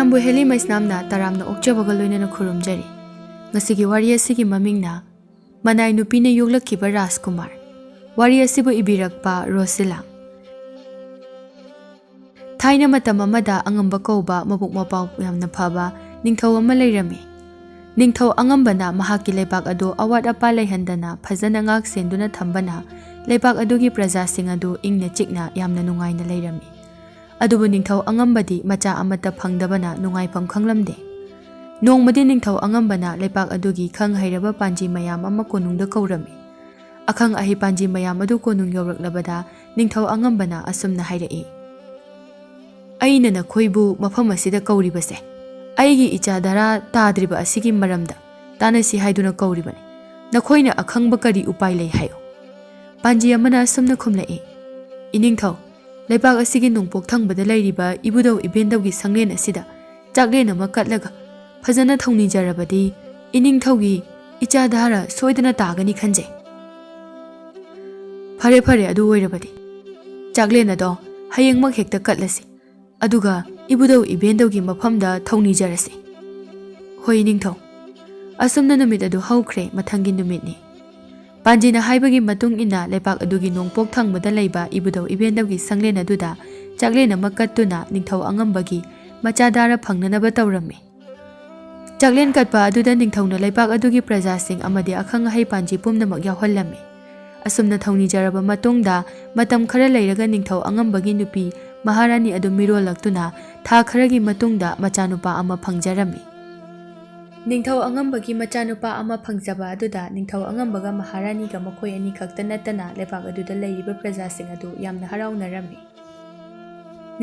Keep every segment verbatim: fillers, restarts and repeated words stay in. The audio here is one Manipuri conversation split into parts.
ꯅꯪꯕꯨ ꯍꯦꯂꯤ ꯃꯩꯁꯅꯥꯝꯅ ꯇꯔꯥꯝꯅ ꯑꯣꯛꯆꯕꯒ ꯂꯣꯏꯅꯅ ꯈꯨꯔꯨꯝꯖꯔꯤ꯫ ꯉꯁꯤꯒꯤ ꯋꯥꯔꯤ ꯑꯁꯤꯒꯤ ꯃꯃꯤꯡꯅ ꯃꯅꯥꯏ ꯅꯨꯄꯤꯅ ꯌꯣꯛꯂꯛꯈꯤꯕ ꯔꯥꯖꯀꯨꯃꯥꯔ꯫ ꯋꯥꯔꯤ ꯑꯁꯤꯕꯨ ꯏꯕꯤꯔꯛꯄ ꯔꯣꯁꯤꯂꯥ꯫ ꯊꯥꯏꯅ ꯃꯇꯝ ꯑꯃꯗ ꯑꯉꯝꯕ ꯀꯧꯕ ꯃꯕꯨꯛ ꯃꯄꯥꯎ ꯌꯥꯝꯅ ꯐꯕ ꯅꯤꯡꯊꯧ ꯑꯃ ꯂꯩꯔꯝꯃꯤ꯫ ꯅꯤꯡꯊꯧ ꯑꯉꯝꯕꯅ ꯃꯍꯥꯛꯀꯤ ꯂꯩꯕꯥꯛ ꯑꯗꯨ ꯑꯋꯥꯠ ꯑꯄꯥ ꯂꯩꯍꯟꯗꯅ ꯐꯖꯅ ꯉꯥꯛ ꯁꯦꯟꯗꯨꯅ ꯊꯝꯕꯅ ꯂꯩꯕꯥꯛ ꯑꯗꯨꯒꯤ ꯄ꯭ꯔꯖꯥꯁꯤꯡ ꯑꯗꯨ ꯏꯪꯅ ꯆꯤꯛꯅ ꯌꯥꯝꯅ ꯅꯨꯡꯉꯥꯏꯅ ꯂꯩꯔꯝꯃꯤ꯫ ꯑꯗꯨꯕꯨ ꯅꯤꯡꯊꯧ ꯑꯉꯝꯕꯗꯤ ꯃꯆꯥ ꯑꯃꯠꯇ ꯐꯪꯗꯕꯅ ꯅꯨꯡꯉꯥꯏꯐꯝ ꯈꯪꯂꯝꯗꯦ꯫ ꯅꯣꯡꯃꯗꯤ ꯅꯤꯡꯊꯧ ꯑꯉꯝꯕꯅ ꯂꯩꯄꯥꯛ ꯑꯗꯨꯒꯤ ꯈꯪ ꯍꯩꯔꯕ ꯄꯥꯟꯖꯤ ꯃꯌꯥꯝ ꯑꯃ ꯀꯣꯅꯨꯡꯗ ꯀꯧꯔꯝꯃꯤ꯫ ꯑꯈꯪ ꯑꯍꯩ ꯄꯥꯟꯖꯤ ꯃꯌꯥꯝ ꯑꯗꯨ ꯀꯣꯅꯨꯡ ꯌꯧꯔꯛꯂꯕꯗ ꯅꯤꯡꯊꯧ ꯑꯉꯝꯕꯅ ꯑꯁꯨꯝꯅ ꯍꯥꯏꯔꯛꯏ, "ꯑꯩꯅ ꯅꯈꯣꯏꯕꯨ ꯃꯐꯝ ꯑꯁꯤꯗ ꯀꯧꯔꯤꯕꯁꯦ ꯑꯩꯒꯤ ꯏꯆꯥ ꯙꯔꯥ ꯇꯥꯗ꯭ꯔꯤꯕ ꯑꯁꯤꯒꯤ ꯃꯔꯝꯗ ꯇꯥꯟꯅꯁꯤ ꯍꯥꯏꯗꯨꯅ ꯀꯧꯔꯤꯕꯅꯤ꯫ ꯅꯈꯣꯏꯅ ꯑꯈꯪꯕ ꯀꯔꯤ ꯎꯄꯥꯏ ꯂꯩ ꯍꯥꯏꯌꯨ?" ꯄꯥꯟꯖꯤ ꯑꯃꯅ ꯑꯁꯨꯝꯅ ꯈꯨꯝꯂꯛꯏ, "ꯏꯅꯤꯡꯊꯧ, ꯂꯩꯕꯥꯛ ꯑꯁꯤꯒꯤ ꯅꯣꯡꯄꯣꯛ ꯊꯪꯕꯗ ꯂꯩꯔꯤꯕ ꯏꯕꯨꯙꯧ ꯏꯕꯦꯟꯗꯧꯒꯤ ꯁꯪꯂꯦꯟ ꯑꯁꯤꯗ ꯆꯥꯛꯂꯦꯟ ꯑꯃ ꯀꯠꯂꯒ ꯐꯖꯅ ꯊꯧꯅꯤꯖꯔꯕꯗꯤ ꯏꯅꯤꯡꯊꯧꯒꯤ ꯏꯆꯥ ꯙꯥꯔ ꯁꯣꯏꯗꯅ ꯇꯥꯒꯅꯤ ꯈꯟꯖꯩ꯫" "ꯐꯔꯦ, ꯐꯔꯦ, ꯑꯗꯨ ꯑꯣꯏꯔꯕꯗꯤ ꯆꯥꯛꯂꯦꯟ ꯑꯗꯣ ꯍꯌꯦꯡꯃꯛ ꯍꯦꯛꯇ ꯀꯠꯂꯁꯤ, ꯑꯗꯨꯒ ꯏꯕꯨꯙꯧ ꯏꯕꯦꯟꯗꯧꯒꯤ ꯃꯐꯝꯗ ꯊꯧꯅꯤꯖꯔꯁꯤ꯫" "ꯍꯣꯏ, ꯏꯅꯤꯡꯊꯧ꯫" ꯑꯁꯨꯝꯅ ꯅꯨꯃꯤꯠ ꯑꯗꯨ ꯍꯧꯈ꯭ꯔꯦ꯫ ꯃꯊꯪꯒꯤ ꯅꯨꯃꯤꯠꯅꯤ꯫ ꯄꯥꯟꯖꯤꯅ ꯍꯥꯏꯕꯒꯤ ꯃꯇꯨꯡ ꯏꯟꯅ ꯂꯩꯄꯥꯛ ꯑꯗꯨꯒꯤ ꯅꯣꯡꯄꯣꯛ ꯊꯪꯕꯗ ꯂꯩꯕ ꯏꯕꯨꯙꯧ ꯏꯕꯦꯟꯗꯧꯒꯤ ꯁꯪꯂꯦꯟ ꯑꯗꯨꯗ ꯆꯥꯛꯂꯦꯟ ꯑꯃ ꯀꯠꯇꯨꯅ ꯅꯤꯡꯊꯧ ꯑꯉꯝꯕꯒꯤ ꯃꯆꯥ ꯙꯥꯔ ꯐꯪꯅꯅꯕ ꯇꯧꯔꯝꯃꯤ꯫ ꯆꯥꯛꯂꯦꯟ ꯀꯠꯄ ꯑꯗꯨꯗ ꯅꯤꯡꯊꯧꯅ ꯂꯩꯄꯥꯛ ꯑꯗꯨꯒꯤ ꯄ꯭ꯔꯖꯥꯁꯤꯡ ꯑꯃꯗꯤ ꯑꯈꯪ ꯑꯍꯩ ꯄꯥꯟꯖꯤ ꯄꯨꯝꯅꯃꯛ ꯌꯥꯎꯍꯜꯂꯝꯃꯤ꯫ ꯑꯁꯨꯝꯅ ꯊꯧꯅꯤꯖꯔꯕ ꯃꯇꯨꯡꯗ ꯃꯇꯝ ꯈꯔ ꯂꯩꯔꯒ ꯅꯤꯡꯊꯧ ꯑꯉꯝꯕꯒꯤ ꯅꯨꯄꯤ ꯃꯍꯥꯔꯥꯅꯤ ꯑꯗꯨ ꯃꯤꯔꯣꯜꯂꯛꯇꯨꯅ ꯊꯥ ꯈꯔꯒꯤ ꯃꯇꯨꯡꯗ ꯃꯆꯥꯅꯨꯄꯥ ꯑꯃ ꯐꯪꯖꯔꯝꯃꯤ꯫ ꯅꯤꯡꯊꯧ ꯑꯉꯝꯕꯒꯤ ꯃꯆꯥꯅꯨꯄꯥ ꯑꯃ ꯐꯪꯖꯕ ꯑꯗꯨꯗ ꯅꯤꯡꯊꯧ ꯑꯉꯝꯕꯒ ꯃꯍꯥꯔꯥꯅꯤꯒ ꯃꯈꯣꯏ ꯑꯅꯤ ꯈꯛꯇ ꯅꯠꯇꯅ ꯂꯩꯕꯥꯛ ꯑꯗꯨꯗ ꯂꯩꯔꯤꯕ ꯄ꯭ꯔꯖꯥꯁꯤꯡ ꯑꯗꯨ ꯌꯥꯝꯅ ꯍꯔꯥꯎꯅꯔꯝꯃꯤ꯫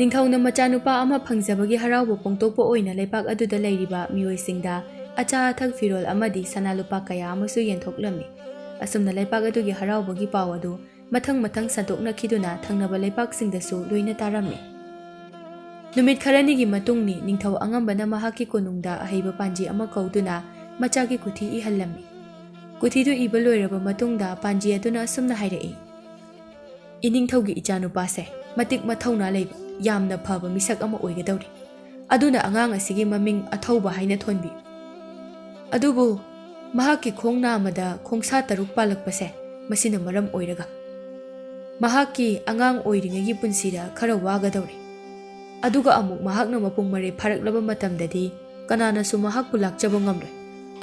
ꯅꯤꯡꯊꯧꯅ ꯃꯆꯥꯅꯨꯄꯥ ꯑꯃ ꯐꯪꯖꯕꯒꯤ ꯍꯔꯥꯎꯕ ꯐꯣꯡꯗꯣꯛꯄ ꯑꯣꯏꯅ ꯂꯩꯄꯥꯛ ꯑꯗꯨꯗ ꯂꯩꯔꯤꯕ ꯃꯤꯑꯣꯏꯁꯤꯡꯗ ꯑꯆꯥ ꯑꯊꯛ, ꯐꯤꯔꯣꯜ ꯑꯃꯗꯤ ꯁꯅꯥ ꯂꯨꯄꯥ ꯀꯌꯥ ꯑꯃꯁꯨ ꯌꯦꯟꯊꯣꯛꯂꯝꯃꯤ꯫ ꯑꯁꯨꯝꯅ ꯂꯩꯄꯥꯛ ꯑꯗꯨꯒꯤ ꯍꯔꯥꯎꯕꯒꯤ ꯄꯥꯎ ꯑꯗꯨ ꯃꯊꯪ ꯃꯊꯪ ꯁꯟꯗꯣꯛꯅꯈꯤꯗꯨꯅ ꯊꯪꯅꯕ ꯂꯩꯄꯥꯛꯁꯤꯡꯗꯁꯨ ꯂꯣꯏꯅ ꯇꯥꯔꯝꯃꯤ꯫ ꯅꯨꯃꯤꯠ ꯈꯔꯅꯤꯒꯤ ꯃꯇꯨꯡꯅꯤ ꯅꯤꯡꯊꯧ ꯑꯉꯝꯕꯅ ꯃꯍꯥꯛꯀꯤ ꯀꯣꯅꯨꯡꯗ ꯑꯍꯩꯕ ꯄꯥꯟꯖꯤ ꯑꯃ ꯀꯧꯗꯨꯅ ꯃꯆꯥꯒꯤ ꯀꯨꯊꯤ ꯏꯍꯜꯂꯝꯃꯤ꯫ ꯀꯨꯊꯤꯗꯨ ꯏꯕ ꯂꯣꯏꯔꯕ ꯃꯇꯨꯡꯗ ꯄꯥꯟꯖꯤ ꯑꯗꯨꯅ ꯑꯁꯨꯝꯅ ꯍꯥꯏꯔꯛꯏ, "ꯏꯅꯤꯡꯊꯧꯒꯤ ꯏꯆꯥꯅꯨꯄꯥꯁꯦ ꯃꯇꯤꯛ ꯃꯊꯧꯅꯥ ꯂꯩꯕ ꯌꯥꯝꯅ ꯐꯕ ꯃꯤꯁꯛ ꯑꯃ ꯑꯣꯏꯒꯗꯧꯔꯤ꯫ ꯑꯗꯨꯅ ꯑꯉꯥꯡ ꯑꯁꯤꯒꯤ ꯃꯃꯤꯡ ꯑꯊꯧꯕ ꯍꯥꯏꯅ ꯊꯣꯟꯕꯤ꯫ ꯑꯗꯨꯕꯨ ꯃꯍꯥꯛꯀꯤ ꯈꯣꯡ ꯅꯥꯝꯃꯗ ꯈꯣꯡꯁꯥ ꯇꯔꯨꯛ ꯄꯥꯜꯂꯛꯄꯁꯦ, ꯃꯁꯤꯅ ꯃꯔꯝ ꯑꯣꯏꯔꯒ ꯃꯍꯥꯛꯀꯤ ꯑꯉꯥꯡ ꯑꯣꯏꯔꯤꯉꯩꯒꯤ ꯄꯨꯟꯁꯤꯗ ꯈꯔ ꯋꯥꯒꯗꯧꯔꯤ꯫ ꯑꯗꯨꯒ ꯑꯃꯨꯛ ꯃꯍꯥꯛꯅ ꯃꯄꯨꯡ ꯃꯔꯩ ꯐꯥꯔꯛꯂꯕ ꯃꯇꯝꯗꯗꯤ ꯀꯅꯥꯅꯁꯨ ꯃꯍꯥꯛꯄꯨ ꯂꯥꯛꯆꯕ ꯉꯝꯂꯣꯏ꯫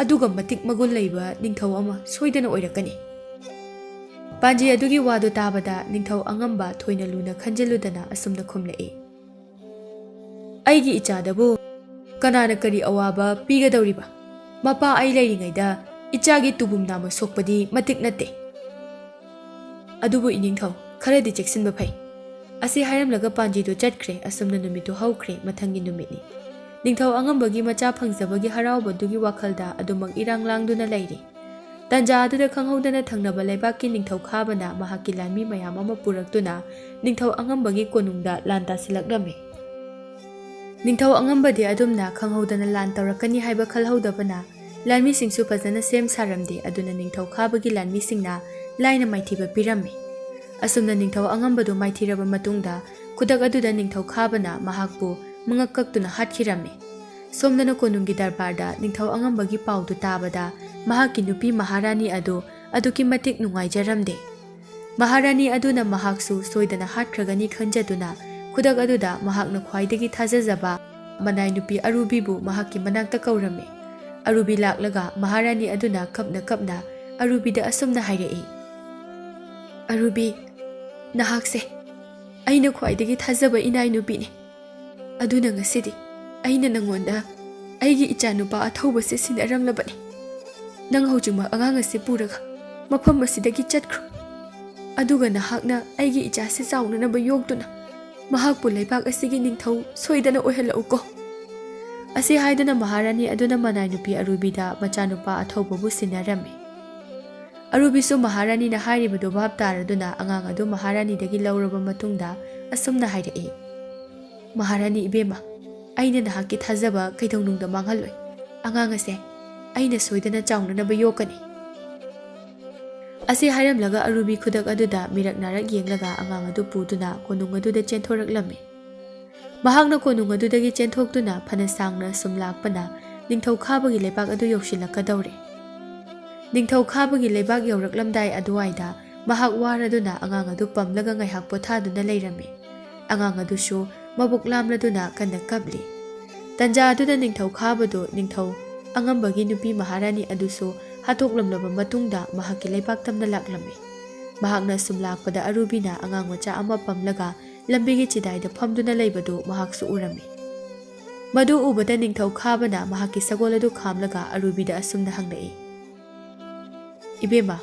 ꯑꯗꯨꯒ ꯃꯇꯤꯛ ꯃꯒꯨꯟ ꯂꯩꯕ ꯅꯤꯡꯊꯧ ꯑꯃ ꯁꯣꯏꯗꯅ ꯑꯣꯏꯔꯛꯀꯅꯤ꯫ ꯄꯥꯟꯖꯤ ꯑꯗꯨꯒꯤ ꯋꯥꯗꯨ ꯇꯥꯕꯗ ꯅꯤꯡꯊꯧ ꯑꯉꯝꯕ ꯊꯣꯏꯅ ꯂꯨꯅ ꯈꯟꯖꯤꯜꯂꯨꯗꯅ ꯑꯁꯨꯝꯅ ꯈꯨꯝꯂꯛꯏ, "ꯑꯩꯒꯤ ꯏꯆꯥꯗꯕꯨ ꯀꯅꯥꯅ ꯀꯔꯤ ꯑꯋꯥꯕ ꯄꯤꯒꯗꯧꯔꯤꯕ? ꯃꯄꯥ ꯑꯩ ꯂꯩꯔꯤꯉꯩꯗ ꯏꯆꯥꯒꯤ ꯇꯨꯕꯨꯝ ꯅꯥꯝꯃ ꯁꯣꯛꯄꯗꯤ ꯃꯇꯤꯛ ꯅꯠꯇꯦ꯫ ꯑꯗꯨꯕꯨ ꯏꯅꯤꯡꯊꯧ, ꯈꯔꯗꯤ ꯆꯦꯛꯁꯤꯟꯕ ꯐꯩ꯫" ꯑꯁꯤ ꯍꯥꯏꯔꯝꯂꯒ ꯄꯥꯟꯖꯤꯗꯨ ꯆꯠꯈ꯭ꯔꯦ꯫ ꯑꯁꯨꯝꯅ ꯅꯨꯃꯤꯠꯇꯨ ꯍꯧꯈ꯭ꯔꯦ꯫ ꯃꯊꯪꯒꯤ ꯅꯨꯃꯤꯠꯅꯤ꯫ ꯅꯤꯡꯊꯧ ꯑꯉꯝꯕꯒꯤ ꯃꯆꯥ ꯐꯪꯖꯕꯒꯤ ꯍꯔꯥꯎꯕꯗꯨꯒꯤ ꯋꯥꯈꯜꯗ ꯑꯗꯨꯃꯛ ꯏꯔꯥꯡ ꯂꯥꯡꯗꯨꯅ ꯂꯩꯔꯤ꯫ ꯇꯟꯖꯥ ꯑꯗꯨꯗ ꯈꯪꯍꯧꯗꯅ ꯊꯪꯅꯕ ꯂꯩꯕꯥꯛꯀꯤ ꯅꯤꯡꯊꯧ ꯈꯥꯕꯅ ꯃꯍꯥꯛꯀꯤ ꯂꯥꯟꯃꯤ ꯃꯌꯥꯝ ꯑꯃ ꯄꯨꯔꯛꯇꯨꯅ ꯅꯤꯡꯊꯧ ꯑꯉꯝꯕꯒꯤ ꯀꯣꯅꯨꯡꯗ ꯂꯥꯟ ꯇꯥꯁꯤꯜꯂꯛꯂꯝꯃꯤ꯫ ꯅꯤꯡꯊꯧ ꯑꯉꯝꯕꯗꯤ ꯑꯗꯨꯝꯅ ꯈꯪꯍꯧꯗꯅ ꯂꯥꯟ ꯇꯧꯔꯛꯀꯅꯤ ꯍꯥꯏꯕ ꯈꯜꯍꯧꯗꯕꯅ ꯂꯥꯟꯃꯤꯁꯤꯡꯁꯨ ꯐꯖꯅ ꯁꯦꯝ ꯁꯥꯔꯝꯗꯦ꯫ ꯑꯗꯨꯅ ꯅꯤꯡꯊꯧ ꯈꯥꯕꯒꯤ ꯂꯥꯟꯃꯤꯁꯤꯡꯅ ꯂꯥꯏꯅ ꯃꯥꯏꯊꯤꯕ ꯄꯤꯔꯝꯃꯤ꯫ ꯑꯁꯨꯝꯅ ꯅꯤꯡꯊꯧ ꯑꯉꯝꯕꯗꯨ ꯃꯥꯏꯊꯤꯔꯕ ꯃꯇꯨꯡꯗ ꯈꯨꯗꯛ ꯑꯗꯨꯗ ꯅꯤꯡꯊꯧ ꯈꯥꯕꯅ ꯃꯍꯥꯛꯄꯨ ꯃꯉꯛ ꯀꯛꯇꯨꯅ ꯍꯥꯠꯈꯤꯔꯝꯃꯤ꯫ ꯁꯣꯝꯗꯅ ꯀꯣꯅꯨꯡꯒꯤ ꯗꯔꯕꯥꯔꯗ ꯅꯤꯡꯊꯧ ꯑꯉꯝꯕꯒꯤ ꯄꯥꯎꯗꯨ ꯇꯥꯕꯗ ꯃꯍꯥꯛꯀꯤ ꯅꯨꯄꯤ ꯃꯍꯥꯔꯥꯅꯤ ꯑꯗꯨ ꯑꯗꯨꯛꯀꯤ ꯃꯇꯤꯛ ꯅꯨꯡꯉꯥꯏꯖꯔꯝꯗꯦ꯫ ꯃꯍꯥꯔꯥꯅꯤ ꯑꯗꯨꯅ ꯃꯍꯥꯛꯁꯨ ꯁꯣꯏꯗꯅ ꯍꯥꯠꯈ꯭ꯔꯒꯅꯤ ꯈꯟꯖꯗꯨꯅ ꯈꯨꯗꯛ ꯑꯗꯨꯗ ꯃꯍꯥꯛꯅ ꯈ꯭ꯋꯥꯏꯗꯒꯤ ꯊꯥꯖꯖꯕ ꯃꯅꯥꯏ ꯅꯨꯄꯤ ꯑꯔꯨꯕꯤꯕꯨ ꯃꯍꯥꯛꯀꯤ ꯃꯅꯥꯛꯇ ꯀꯧꯔꯝꯃꯤ꯫ ꯑꯔꯨꯕꯤ ꯂꯥꯛꯂꯒ ꯃꯍꯥꯔꯥꯅꯤ ꯑꯗꯨꯅ ꯀꯞꯅ ꯀꯞꯅ ꯑꯔꯨꯕꯤꯗ ꯑꯁꯨꯝꯅ ꯍꯥꯏꯔꯛꯏ, "ꯑꯔꯨꯕꯤ, ꯅꯍꯥꯛꯁꯦ ꯑꯩꯅ ꯈ꯭ꯋꯥꯏꯗꯒꯤ ꯊꯥꯖꯕ ꯏꯅꯥꯏ ꯅꯨꯄꯤꯅꯤ꯫ ꯑꯗꯨꯅ ꯉꯁꯤꯗꯤ ꯑꯩꯅ ꯅꯉꯣꯟꯗ ꯑꯩꯒꯤ ꯏꯆꯥꯅꯨꯄꯥ ꯑꯊꯧꯕꯁꯦ ꯁꯤꯟꯅꯔꯝꯂꯕꯅꯤ꯫ ꯅꯪ ꯍꯧꯖꯤꯛꯃꯛ ꯑꯉꯥꯡ ꯑꯁꯤ ꯄꯨꯔꯒ ꯃꯐꯝ ꯑꯁꯤꯗꯒꯤ ꯆꯠꯈ꯭ꯔꯣ꯫ ꯑꯗꯨꯒ ꯅꯍꯥꯛꯅ ꯑꯩꯒꯤ ꯏꯆꯥꯁꯤ ꯆꯥꯎꯅꯅꯕ ꯌꯣꯛꯇꯨꯅ ꯃꯍꯥꯛꯄꯨ ꯂꯩꯕꯥꯛ ꯑꯁꯤꯒꯤ ꯅꯤꯡꯊꯧ ꯁꯣꯏꯗꯅ ꯑꯣꯏꯍꯜꯂꯛꯎꯀꯣ꯫" ꯑꯁꯤ ꯍꯥꯏꯗꯨꯅ ꯃꯍꯥꯔꯥꯅꯤ ꯑꯗꯨꯅ ꯃꯅꯥꯏ ꯅꯨꯄꯤ ꯑꯔꯨꯕꯤꯗ ꯃꯆꯥꯅꯨꯄꯥ ꯑꯊꯧꯕꯕꯨ ꯁꯤꯟꯅꯔꯝꯃꯤ꯫ ꯑꯔꯨꯕꯤꯁꯨ ꯃꯍꯥꯔꯥꯅꯤꯅ ꯍꯥꯏꯔꯤꯕꯗꯨ ꯚꯥꯞ ꯇꯥꯔꯗꯨꯅ ꯑꯉꯥꯡ ꯑꯗꯨ ꯃꯍꯥꯔꯥꯅꯤꯗꯒꯤ ꯂꯧꯔꯕ ꯃꯇꯨꯡꯗ ꯑꯁꯨꯝꯅ ꯍꯥꯏꯔꯛꯏ, "ꯃꯍꯥꯔꯥꯅꯤ ꯏꯕꯦꯝꯃ, ꯑꯩꯅ ꯅꯍꯥꯛꯀꯤ ꯊꯥꯖꯕ ꯀꯩꯗꯧꯅꯨꯡꯗ ꯃꯥꯡꯍꯜꯂꯣꯏ꯫ ꯑꯉꯥꯡ ꯑꯁꯦ ꯑꯩꯅ ꯁꯣꯏꯗꯅ ꯆꯥꯎꯅꯅꯕ ꯌꯣꯛꯀꯅꯤ꯫" ꯑꯁꯤ ꯍꯥꯏꯔꯝꯂꯒ ꯑꯔꯨꯕꯤ ꯈꯨꯗꯛ ꯑꯗꯨꯗ ꯃꯤꯔꯛ ꯅꯥꯔꯛ ꯌꯦꯡꯂꯒ ꯑꯉꯥꯡ ꯑꯗꯨ ꯄꯨꯗꯨꯅ ꯀꯣꯅꯨꯡ ꯑꯗꯨꯗ ꯆꯦꯟꯊꯣꯔꯛꯂꯝꯃꯤ꯫ ꯃꯍꯥꯛꯅ ꯀꯣꯅꯨꯡ ꯑꯗꯨꯗꯒꯤ ꯆꯦꯟꯊꯣꯛꯇꯨꯅ ꯐꯅ ꯁꯥꯡꯅ ꯁꯨꯝ ꯂꯥꯛꯄꯅ ꯅꯤꯡꯊꯧ ꯈꯥꯕꯒꯤ ꯂꯩꯕꯥꯛ ꯑꯗꯨ ꯌꯧꯁꯤꯜꯂꯛꯀꯗꯧꯔꯦ꯫ ꯅꯤꯡꯊꯧ ꯈꯥꯕꯒꯤ ꯂꯩꯕꯥꯛ ꯌꯧꯔꯛꯂꯝꯗꯥꯏ ꯑꯗꯨꯋꯥꯏꯗ ꯃꯍꯥꯛ ꯋꯥꯔꯗꯨꯅ ꯑꯉꯥꯡ ꯑꯗꯨ ꯄꯝꯂꯒ ꯉꯥꯏꯍꯥꯛ ꯄꯣꯊꯥꯗꯨꯅ ꯂꯩꯔꯝꯃꯤ꯫ ꯑꯉꯥꯡ ꯑꯗꯨꯁꯨ ꯃꯕꯨꯛ ꯂꯥꯝꯂꯗꯨꯅ ꯀꯟꯅ ꯀꯞꯂꯤ꯫ ꯇꯟꯖꯥ ꯑꯗꯨꯗ ꯅꯤꯡꯊꯧ ꯈꯥꯕꯗꯨ ꯅꯤꯡꯊꯧ ꯑꯉꯝꯕꯒꯤ ꯅꯨꯄꯤ ꯃꯍꯥꯔꯥꯅꯤ ꯑꯗꯨꯁꯨ ꯍꯥꯠꯇꯣꯛꯂꯝꯂꯕ ꯃꯇꯨꯡꯗ ꯃꯍꯥꯛꯀꯤ ꯂꯩꯕꯥꯛ ꯇꯝꯅ ꯂꯥꯛꯂꯝꯃꯤ꯫ ꯃꯍꯥꯛꯅ ꯁꯨꯝ ꯂꯥꯛꯄꯗ ꯑꯔꯨꯕꯤꯅ ꯑꯉꯥꯡ ꯃꯆꯥ ꯑꯃ ꯄꯝꯂꯒ ꯂꯝꯕꯤꯒꯤ ꯆꯤꯗꯥꯏꯗ ꯐꯝꯗꯨꯅ ꯂꯩꯕꯗꯨ ꯃꯍꯥꯛꯁꯨ ꯎꯔꯝꯃꯤ꯫ ꯃꯗꯨ ꯎꯕꯗ ꯅꯤꯡꯊꯧ ꯈꯥꯕꯅ ꯃꯍꯥꯛꯀꯤ ꯁꯒꯣꯜ ꯑꯗꯨ ꯈꯥꯝꯂꯒ ꯑꯔꯨꯕꯤꯗ ꯑꯁꯨꯝꯅ ꯍꯪꯂꯛꯏ, "ꯏꯕꯦꯝꯃ,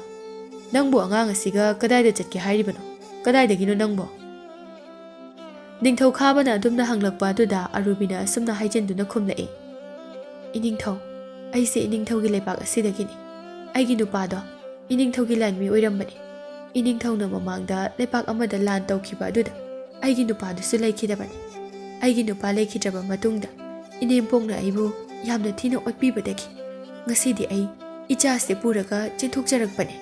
ꯅꯪꯕꯨ ꯑꯉꯥꯡ ꯑꯁꯤꯒ ꯀꯗꯥꯏꯗ ꯆꯠꯀꯦ ꯍꯥꯏꯔꯤꯕꯅꯣ? ꯀꯗꯥꯏꯗꯒꯤꯅꯣ ꯅꯪꯕꯣ?" ꯅꯤꯡꯊꯧ ꯈꯥꯕꯅ ꯑꯗꯨꯝꯅ ꯍꯪꯂꯛꯄ ꯑꯗꯨꯗ ꯑꯔꯨꯕꯤꯅ ꯑꯁꯨꯝꯅ ꯍꯥꯏꯖꯤꯟꯗꯨꯅ ꯈꯨꯝꯂꯛꯏ, "ꯏꯅꯤꯡꯊꯧ, ꯑꯩꯁꯦ ꯏꯅꯤꯡꯊꯧꯒꯤ ꯂꯩꯕꯥꯛ ꯑꯁꯤꯗꯒꯤꯅꯤ꯫ ꯑꯩꯒꯤ ꯅꯨꯄꯥꯗꯣ ꯏꯅꯤꯡꯊꯧꯒꯤ ꯂꯥꯟꯃꯤ ꯑꯣꯏꯔꯝꯕꯅꯤ꯫ ꯏꯅꯤꯡꯊꯧꯅ ꯃꯃꯥꯡꯗ ꯂꯩꯕꯥꯛ ꯑꯃꯗ ꯂꯥꯟ ꯇꯧꯈꯤꯕ ꯑꯗꯨꯗ ꯑꯩꯒꯤ ꯅꯨꯄꯥꯗꯨꯁꯨ ꯂꯩꯈꯤꯗꯕꯅꯤ꯫ ꯑꯩꯒꯤ ꯅꯨꯄꯥ ꯂꯩꯈꯤꯗ꯭ꯔꯕ ꯃꯇꯨꯡꯗ ꯏꯅꯦꯝꯄꯣꯛꯅ ꯑꯩꯕꯨ ꯌꯥꯝꯅ ꯊꯤꯅ ꯑꯣꯠꯄꯤꯕꯗꯒꯤ ꯉꯁꯤꯗꯤ ꯑꯩ ꯏꯆꯥꯁꯦ ꯄꯨꯔꯒ ꯆꯦꯟꯊꯣꯛꯆꯔꯛꯄꯅꯤ꯫"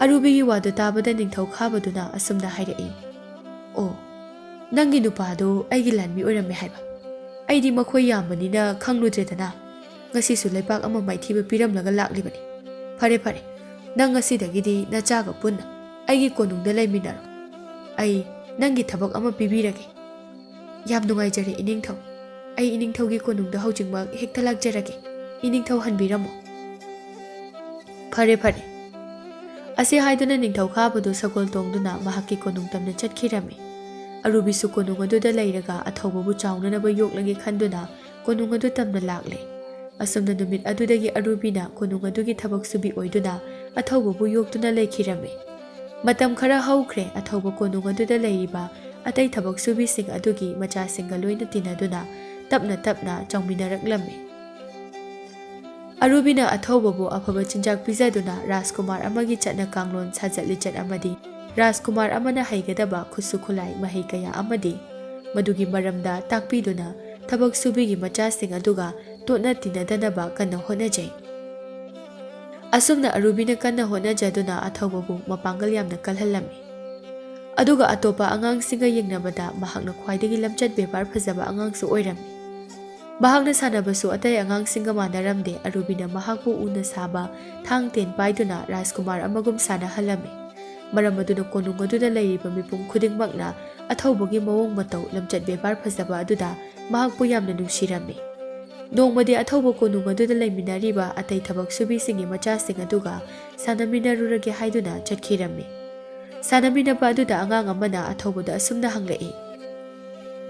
ꯑꯔꯨꯕꯤꯒꯤ ꯋꯥꯗꯨ ꯇꯥꯕꯗ ꯅꯤꯡꯊꯧ ꯈꯥꯕꯗꯨꯅ ꯑꯁꯨꯝꯅ ꯍꯥꯏꯔꯛꯏ, "ꯑꯣ, ꯅꯪꯒꯤ ꯅꯨꯄꯥꯗꯨ ꯑꯩꯒꯤ ꯂꯥꯟꯃꯤ ꯑꯣꯏꯔꯝꯃꯦ ꯍꯥꯏꯕ? ꯑꯩꯗꯤ ꯃꯈꯣꯏ ꯌꯥꯝꯕꯅꯤꯅ ꯈꯪꯂꯨꯗ꯭ꯔꯦꯗꯅ꯫ ꯉꯁꯤꯁꯨ ꯂꯩꯕꯥꯛ ꯑꯃ ꯃꯥꯏꯊꯤꯕ ꯄꯤꯔꯝꯂꯒ ꯂꯥꯛꯂꯤꯕꯅꯤ꯫ ꯐꯔꯦ, ꯐꯔꯦ, ꯅꯪ ꯉꯁꯤꯗꯒꯤꯗꯤ ꯅꯆꯥꯒ ꯄꯨꯟꯅ ꯑꯩꯒꯤ ꯀꯣꯅꯨꯡꯗ ꯂꯩꯃꯤꯟꯅꯔꯣ꯫ ꯑꯩ ꯅꯪꯒꯤ ꯊꯕꯛ ꯑꯃ ꯄꯤꯕꯤꯔꯒꯦ꯫" "ꯌꯥꯝ ꯅꯨꯡꯉꯥꯏꯖꯔꯦ ꯏꯅꯤꯡꯊꯧ꯫ ꯑꯩ ꯏꯅꯤꯡꯊꯧꯒꯤ ꯀꯣꯅꯨꯡꯗ ꯍꯧꯖꯤꯛꯃꯛ ꯍꯦꯛꯇ ꯂꯥꯛꯆꯔꯒꯦ꯫ ꯏꯅꯤꯡꯊꯧ ꯍꯟꯕꯤꯔꯝꯃꯣ꯫" "ꯐꯔꯦ, ꯐꯔꯦ꯫" ꯑꯁꯤ ꯍꯥꯏꯗꯨꯅ ꯅꯤꯡꯊꯧ ꯈꯥꯕꯗꯨ ꯁꯒꯣꯜ ꯇꯣꯡꯗꯨꯅ ꯃꯍꯥꯛꯀꯤ ꯀꯣꯅꯨꯡ ꯇꯝꯅ ꯆꯠꯈꯤꯔꯝꯃꯤ꯫ ꯑꯔꯨꯕꯤꯁꯨ ꯀꯣꯅꯨꯡ ꯑꯗꯨꯗ ꯂꯩꯔꯒ ꯑꯊꯧꯕꯕꯨ ꯆꯥꯎꯅꯅꯕ ꯌꯣꯛꯂꯒꯦ ꯈꯟꯗꯨꯅ ꯀꯣꯅꯨꯡ ꯑꯗꯨ ꯇꯝꯅ ꯂꯥꯛꯂꯦ꯫ ꯑꯁꯨꯝꯅ ꯅꯨꯃꯤꯠ ꯑꯗꯨꯗꯒꯤ ꯑꯔꯨꯕꯤꯅ ꯀꯣꯅꯨꯡ ꯑꯗꯨꯒꯤ ꯊꯕꯛ ꯁꯨꯕꯤ ꯑꯣꯏꯗꯨꯅ ꯑꯊꯧꯕꯕꯨ ꯌꯣꯛꯇꯨꯅ ꯂꯩꯈꯤꯔꯝꯃꯤ꯫ ꯃꯇꯝ ꯈꯔ ꯍꯧꯈ꯭ꯔꯦ꯫ ꯑꯊꯧꯕ ꯀꯣꯅꯨꯡ ꯑꯗꯨꯗ ꯂꯩꯔꯤꯕ ꯑꯇꯩ ꯊꯕꯛ ꯁꯨꯕꯤꯁꯤꯡ ꯑꯗꯨꯒꯤ ꯃꯆꯥꯁꯤꯡꯒ ꯂꯣꯏꯅ ꯇꯤꯟꯅꯗꯨꯅ ꯇꯞꯅ ꯇꯞꯅ ꯆꯥꯎꯃꯤꯟꯅꯔꯛꯂꯝꯃꯤ꯫ ꯑꯔꯨꯕꯤꯅ ꯑꯊꯧꯕꯕꯨ ꯑꯐꯕ ꯆꯤꯟꯖꯥꯛ ꯄꯤꯖꯗꯨꯅ ꯔꯥꯖꯀꯨꯃꯥꯔ ꯑꯃꯒꯤ ꯆꯠꯅ ꯀꯥꯡꯂꯣꯟ, ꯁꯥꯖꯠ ꯂꯤꯆꯠ ꯑꯃꯗꯤ ꯔꯥꯖꯀꯨꯃꯥꯔ ꯑꯃꯅ ꯍꯩꯒꯗꯕ ꯈꯨꯠꯁꯨ ꯈꯨꯠꯂꯥꯏ ꯃꯍꯩ ꯀꯌꯥ ꯑꯃꯗꯤ ꯃꯗꯨꯒꯤ ꯃꯔꯝꯗ ꯇꯥꯛꯄꯤꯗꯨꯅ ꯊꯕꯛ ꯁꯨꯕꯤꯒꯤ ꯃꯆꯥꯁꯤꯡ ꯑꯗꯨꯒ ꯇꯣꯠꯅ ꯇꯤꯟꯅꯗꯅꯕ ꯀꯟꯅ ꯍꯣꯠꯅꯖꯩ꯫ ꯑꯁꯨꯝꯅ ꯑꯔꯨꯕꯤꯅ ꯀꯟꯅ ꯍꯣꯠꯅꯖꯗꯨꯅ ꯑꯊꯧꯕꯕꯨ ꯃꯄꯥꯡꯒꯜ ꯌꯥꯝꯅ ꯀꯜꯍꯜꯂꯝꯃꯤ꯫ ꯑꯗꯨꯒ ꯑꯇꯣꯞꯄ ꯑꯉꯥꯡꯁꯤꯡꯒ ꯌꯦꯡꯅꯕꯗ ꯃꯍꯥꯛꯅ ꯈ꯭ꯋꯥꯏꯗꯒꯤ ꯂꯝꯆꯠ ꯕꯦꯕꯥꯔ ꯐꯖꯕ ꯑꯉꯥꯡꯁꯨ ꯑꯣꯏꯔꯝꯃꯤ꯫ ꯃꯍꯥꯛꯅ ꯁꯥꯟꯅꯕꯁꯨ ꯑꯇꯩ ꯑꯉꯥꯡꯁꯤꯡꯒ ꯃꯥꯟꯅꯔꯝꯗꯦ꯫ ꯑꯔꯨꯕꯤꯅ ꯃꯍꯥꯛꯄꯨ ꯎꯅ ꯁꯥꯕ ꯊꯥꯡ ꯇꯦꯟ ꯄꯥꯏꯗꯨꯅ ꯔꯥꯖꯀꯨꯃꯥꯔ ꯑꯃꯒꯨꯝ ꯁꯥꯟꯅꯍꯜꯂꯝꯃꯤ꯫ ꯃꯔꯝ ꯑꯗꯨꯅ ꯀꯣꯅꯨꯡ ꯑꯗꯨꯗ ꯂꯩꯔꯤꯕ ꯃꯤꯄꯨꯝ ꯈꯨꯗꯤꯡꯃꯛꯅ ꯑꯊꯧꯕꯒꯤ ꯃꯑꯣꯡ ꯃꯇꯧ, ꯂꯝꯆꯠ ꯕꯦꯕꯥꯔ ꯐꯖꯕ ꯑꯗꯨꯗ ꯃꯍꯥꯛꯄꯨ ꯌꯥꯝꯅ ꯅꯨꯡꯁꯤꯔꯝꯃꯤ꯫ ꯅꯣꯡꯃꯗꯤ ꯑꯊꯧꯕ ꯀꯣꯅꯨꯡ ꯑꯗꯨꯗ ꯂꯩꯃꯤꯟꯅꯔꯤꯕ ꯑꯇꯩ ꯊꯕꯛ ꯁꯨꯕꯤꯁꯤꯡꯒꯤ ꯃꯆꯥꯁꯤꯡ ꯑꯗꯨꯒ ꯁꯥꯟꯅꯃꯤꯟꯅꯔꯨꯔꯒꯦ ꯍꯥꯏꯗꯨꯅ ꯆꯠꯈꯤꯔꯝꯃꯤ꯫ ꯁꯥꯟꯅꯃꯤꯟꯅꯕ ꯑꯗꯨꯗ ꯑꯉꯥꯡ ꯑꯃꯅ ꯑꯊꯧꯕꯗ ꯑꯁꯨꯝꯅ ꯍꯪꯂꯛꯏ,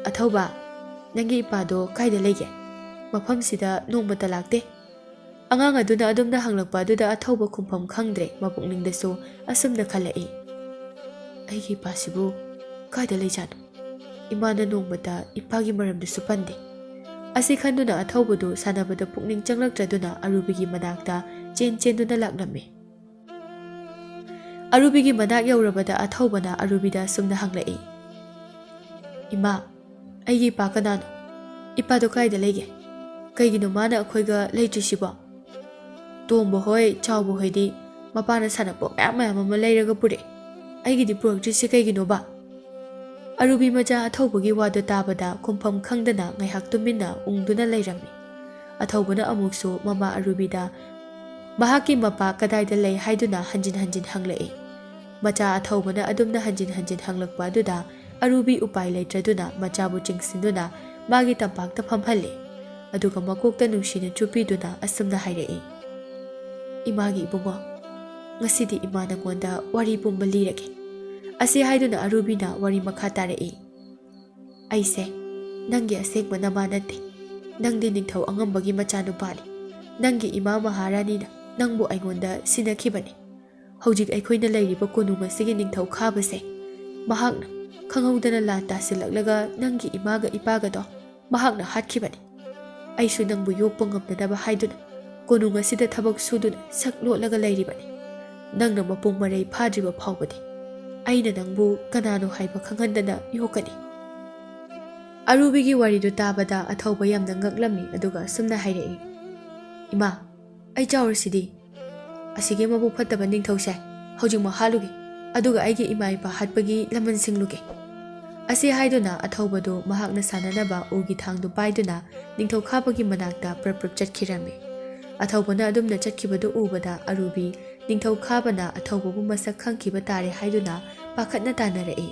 "ꯑꯊꯧꯕ, ꯅꯪꯒꯤ ꯏꯄꯥꯗꯣ ꯀꯥꯏꯗ ꯂꯩꯒꯦ? ꯃꯐꯝꯁꯤꯗ ꯅꯣꯡꯃꯇ ꯂꯥꯛꯇꯦ꯫" ꯑꯉꯥꯡ ꯑꯗꯨꯅ ꯑꯗꯨꯝꯅ ꯍꯪꯂꯛꯄ ꯑꯗꯨꯗ ꯑꯊꯧꯕ ꯈꯨꯝꯐꯝ ꯈꯪꯗ꯭ꯔꯦ꯫ ꯃꯄꯨꯛꯅꯤꯡꯗꯁꯨ ꯑꯁꯨꯝꯅ ꯈꯜꯂꯛꯏ, "ꯑꯩꯒꯤ ꯏꯄꯥꯁꯤꯕꯨ ꯀꯥꯏꯗ ꯂꯩꯖꯥꯠꯅꯣ? ꯏꯃꯥꯅ ꯅꯣꯡꯃꯇ ꯏꯄꯥꯒꯤ ꯃꯔꯝꯗꯁꯨ ꯄꯟꯗꯦ꯫" ꯑꯁꯤ ꯈꯟꯗꯨꯅ ꯑꯊꯧꯕꯗꯨ ꯁꯥꯟꯅꯕꯗ ꯄꯨꯛꯅꯤꯡ ꯆꯪꯂꯛꯇ꯭ꯔꯗꯨꯅ ꯑꯔꯨꯕꯤꯒꯤ ꯃꯅꯥꯛꯇ ꯆꯦꯟ ꯆꯦꯟꯗꯨꯅ ꯂꯥꯛꯂꯝꯃꯤ꯫ ꯑꯔꯨꯕꯤꯒꯤ ꯃꯅꯥꯛ ꯌꯧꯔꯕꯗ ꯑꯊꯧꯕꯅ ꯑꯔꯨꯕꯤꯗ ꯑꯁꯨꯝꯅ ꯍꯪꯂꯛꯏ, "ꯏꯃꯥ, ꯑꯩꯒꯤ ꯏꯄꯥ ꯀꯅꯥꯅꯣ? ꯏꯄꯥꯗꯣ ꯀꯥꯏꯗ ꯂꯩꯒꯦ? ꯀꯩꯒꯤꯅꯣ ꯃꯥꯅ ꯑꯩꯈꯣꯏꯒ ꯂꯩꯇ꯭ꯔꯤꯁꯤꯕꯣ? ꯇꯣꯝꯕ ꯍꯣꯏ, ꯆꯥꯎꯕ ꯍꯣꯏꯗꯤ ꯃꯄꯥꯅ ꯁꯥꯟꯅꯄꯣꯠ ꯃꯌꯥꯝ ꯃꯌꯥꯝ ꯑꯃ ꯂꯩꯔꯒ ꯄꯨꯔꯛꯑꯦ꯫ ꯑꯩꯒꯤꯗꯤ ꯄꯨꯔꯛꯇ꯭ꯔꯤꯁꯦ ꯀꯩꯒꯤꯅꯣꯕ?" ꯑꯔꯨꯕꯤ ꯃꯆꯥ ꯑꯊꯧꯕꯒꯤ ꯋꯥꯗꯣ ꯇꯥꯕꯗ ꯈꯨꯝꯐꯝ ꯈꯪꯗꯅ ꯉꯥꯏꯍꯥꯛ ꯇꯨꯃꯤꯟꯅ ꯎꯪꯗꯨꯅ ꯂꯩꯔꯝꯃꯤ꯫ ꯑꯊꯧꯕꯅ ꯑꯃꯨꯛꯁꯨ ꯃꯃꯥ ꯑꯔꯨꯕꯤꯗ ꯃꯍꯥꯛꯀꯤ ꯃꯄꯥ ꯀꯗꯥꯏꯗ ꯂꯩ ꯍꯥꯏꯗꯨꯅ ꯍꯟꯖꯤꯟ ꯍꯟꯖꯤꯟ ꯍꯪꯂꯛꯏ꯫ ꯃꯆꯥ ꯑꯊꯧꯕꯅ ꯑꯗꯨꯝꯅ ꯍꯟꯖꯤꯟ ꯍꯟꯖꯤꯟ ꯍꯪꯂꯛꯄ ꯑꯗꯨꯗ ꯑꯔꯨꯕꯤ ꯎꯄꯥꯏ ꯂꯩꯇ꯭ꯔꯗꯨꯅ ꯃꯆꯥꯕꯨ ꯆꯤꯡꯁꯤꯟꯗꯨꯅ ꯃꯥꯒꯤ ꯇꯝꯄꯥꯛꯇ ꯐꯝꯍꯜꯂꯦ꯫ ꯑꯗꯨꯒ ꯃꯀꯣꯛꯇ ꯅꯨꯡꯁꯤꯅ ꯆꯨꯞꯄꯤꯗꯨꯅ ꯑꯁꯨꯝꯅ ꯍꯥꯏꯔꯛꯏ, "ꯏꯃꯥꯒꯤ ꯏꯕꯨꯡꯉꯣ, ꯉꯁꯤꯗꯤ ꯏꯃꯥ ꯅꯉꯣꯟꯗ ꯋꯥꯔꯤ ꯄꯨꯝꯕ ꯂꯤꯔꯒꯦ꯫" ꯑꯁꯤ ꯍꯥꯏꯗꯨꯅ ꯑꯔꯨꯕꯤꯅ ꯋꯥꯔꯤ ꯃꯈꯥ ꯇꯥꯔꯛꯏ, "ꯑꯩꯁꯦ ꯅꯪꯒꯤ ꯑꯁꯦꯡꯕ ꯅꯃꯥ ꯅꯠꯇꯦ꯫ ꯅꯪꯗꯤ ꯅꯤꯡꯊꯧ ꯑꯉꯝꯕꯒꯤ ꯃꯆꯥꯅꯨꯄꯥꯅꯤ꯫ ꯅꯪꯒꯤ ꯏꯃꯥ ꯃꯍꯥꯔꯥꯅꯤꯅ ꯅꯪꯕꯨ ꯑꯩꯉꯣꯟꯗ ꯁꯤꯟꯅꯈꯤꯕꯅꯤ꯫ ꯍꯧꯖꯤꯛ ꯑꯩꯈꯣꯏꯅ ꯂꯩꯔꯤꯕ ꯀꯣꯅꯨꯡ ꯑꯁꯤꯒꯤ ꯅꯤꯡꯊꯧ ꯈꯥꯕꯁꯦ ꯃꯍꯥꯛꯅ ꯈꯪꯍꯧꯗꯅ ꯂꯥꯟ ꯇꯥꯁꯤꯜꯂꯛꯂꯒ ꯅꯪꯒꯤ ꯏꯃꯥꯒ ꯏꯄꯥꯒꯗꯣ ꯃꯍꯥꯛꯅ ꯍꯥꯠꯈꯤꯕꯅꯤ꯫ ꯑꯩꯁꯨ ꯅꯪꯕꯨ ꯌꯣꯛꯄ ꯉꯝꯅꯅꯕ ꯍꯥꯏꯗꯨꯅ ꯀꯣꯅꯨꯡ ꯑꯁꯤꯗ ꯊꯕꯛ ꯁꯨꯗꯨꯅ ꯁꯛ ꯂꯣꯠꯂꯒ ꯂꯩꯔꯤꯕꯅꯤ꯫ ꯅꯪꯅ ꯃꯄꯨꯡ ꯃꯔꯩ ꯐꯥꯗ꯭ꯔꯤꯕ ꯐꯥꯎꯕꯗꯤ ꯑꯩꯅ ꯅꯪꯕꯨ ꯀꯅꯥꯅꯣ ꯍꯥꯏꯕ ꯈꯪꯍꯟꯗꯅ ꯌꯣꯛꯀꯅꯤ꯫" ꯑꯔꯨꯕꯤꯒꯤ ꯋꯥꯔꯤꯗꯨ ꯇꯥꯕꯗ ꯑꯊꯧꯕ ꯌꯥꯝꯅ ꯉꯛꯂꯝꯃꯤ, ꯑꯗꯨꯒ ꯑꯁꯨꯝꯅ ꯍꯥꯏꯔꯛꯏ, "ꯏꯃꯥ, ꯑꯩ ꯆꯥꯎꯔꯁꯤꯗꯤ꯫ ꯑꯁꯤꯒꯤ ꯃꯕꯨꯛ ꯐꯠꯇꯕ ꯅꯤꯡꯊꯧꯁꯦ ꯍꯧꯖꯤꯛꯃꯛ ꯍꯥꯠꯂꯨꯒꯦ꯫ ꯑꯗꯨꯒ ꯑꯩꯒꯤ ꯏꯃꯥ ꯏꯄꯥ ꯍꯥꯠꯄꯒꯤ ꯂꯃꯟ ꯁꯤꯡꯂꯨꯒꯦ꯫ ꯑꯁꯤ ꯍꯥꯏꯗꯨꯅ ꯑꯊꯧꯕꯗꯨ ꯃꯍꯥꯛꯅ ꯁꯥꯟꯅꯅꯕ ꯎꯒꯤ ꯊꯥꯡꯗꯨ ꯄꯥꯏꯗꯨꯅ ꯅꯤꯡꯊꯧꯈꯥꯕꯒꯤ ꯃꯅꯥꯛꯇ ꯄ꯭ꯔꯞ ꯄ꯭ꯔꯞ ꯆꯠꯈꯤꯔꯝꯃꯤ꯫ ꯑꯊꯧꯕꯅ ꯑꯗꯨꯝꯅ ꯆꯠꯈꯤꯕꯗꯨ ꯎꯕꯗ ꯑꯔꯨꯕꯤ ꯅꯤꯡꯊꯧꯈꯥꯕꯅ ꯑꯊꯧꯕꯕꯨ ꯃꯁꯛ ꯈꯪꯈꯤꯕ ꯇꯥꯔꯦ ꯍꯥꯏꯗꯨꯅ ꯄꯥꯈꯠꯅ ꯇꯥꯅꯔꯛꯏ꯫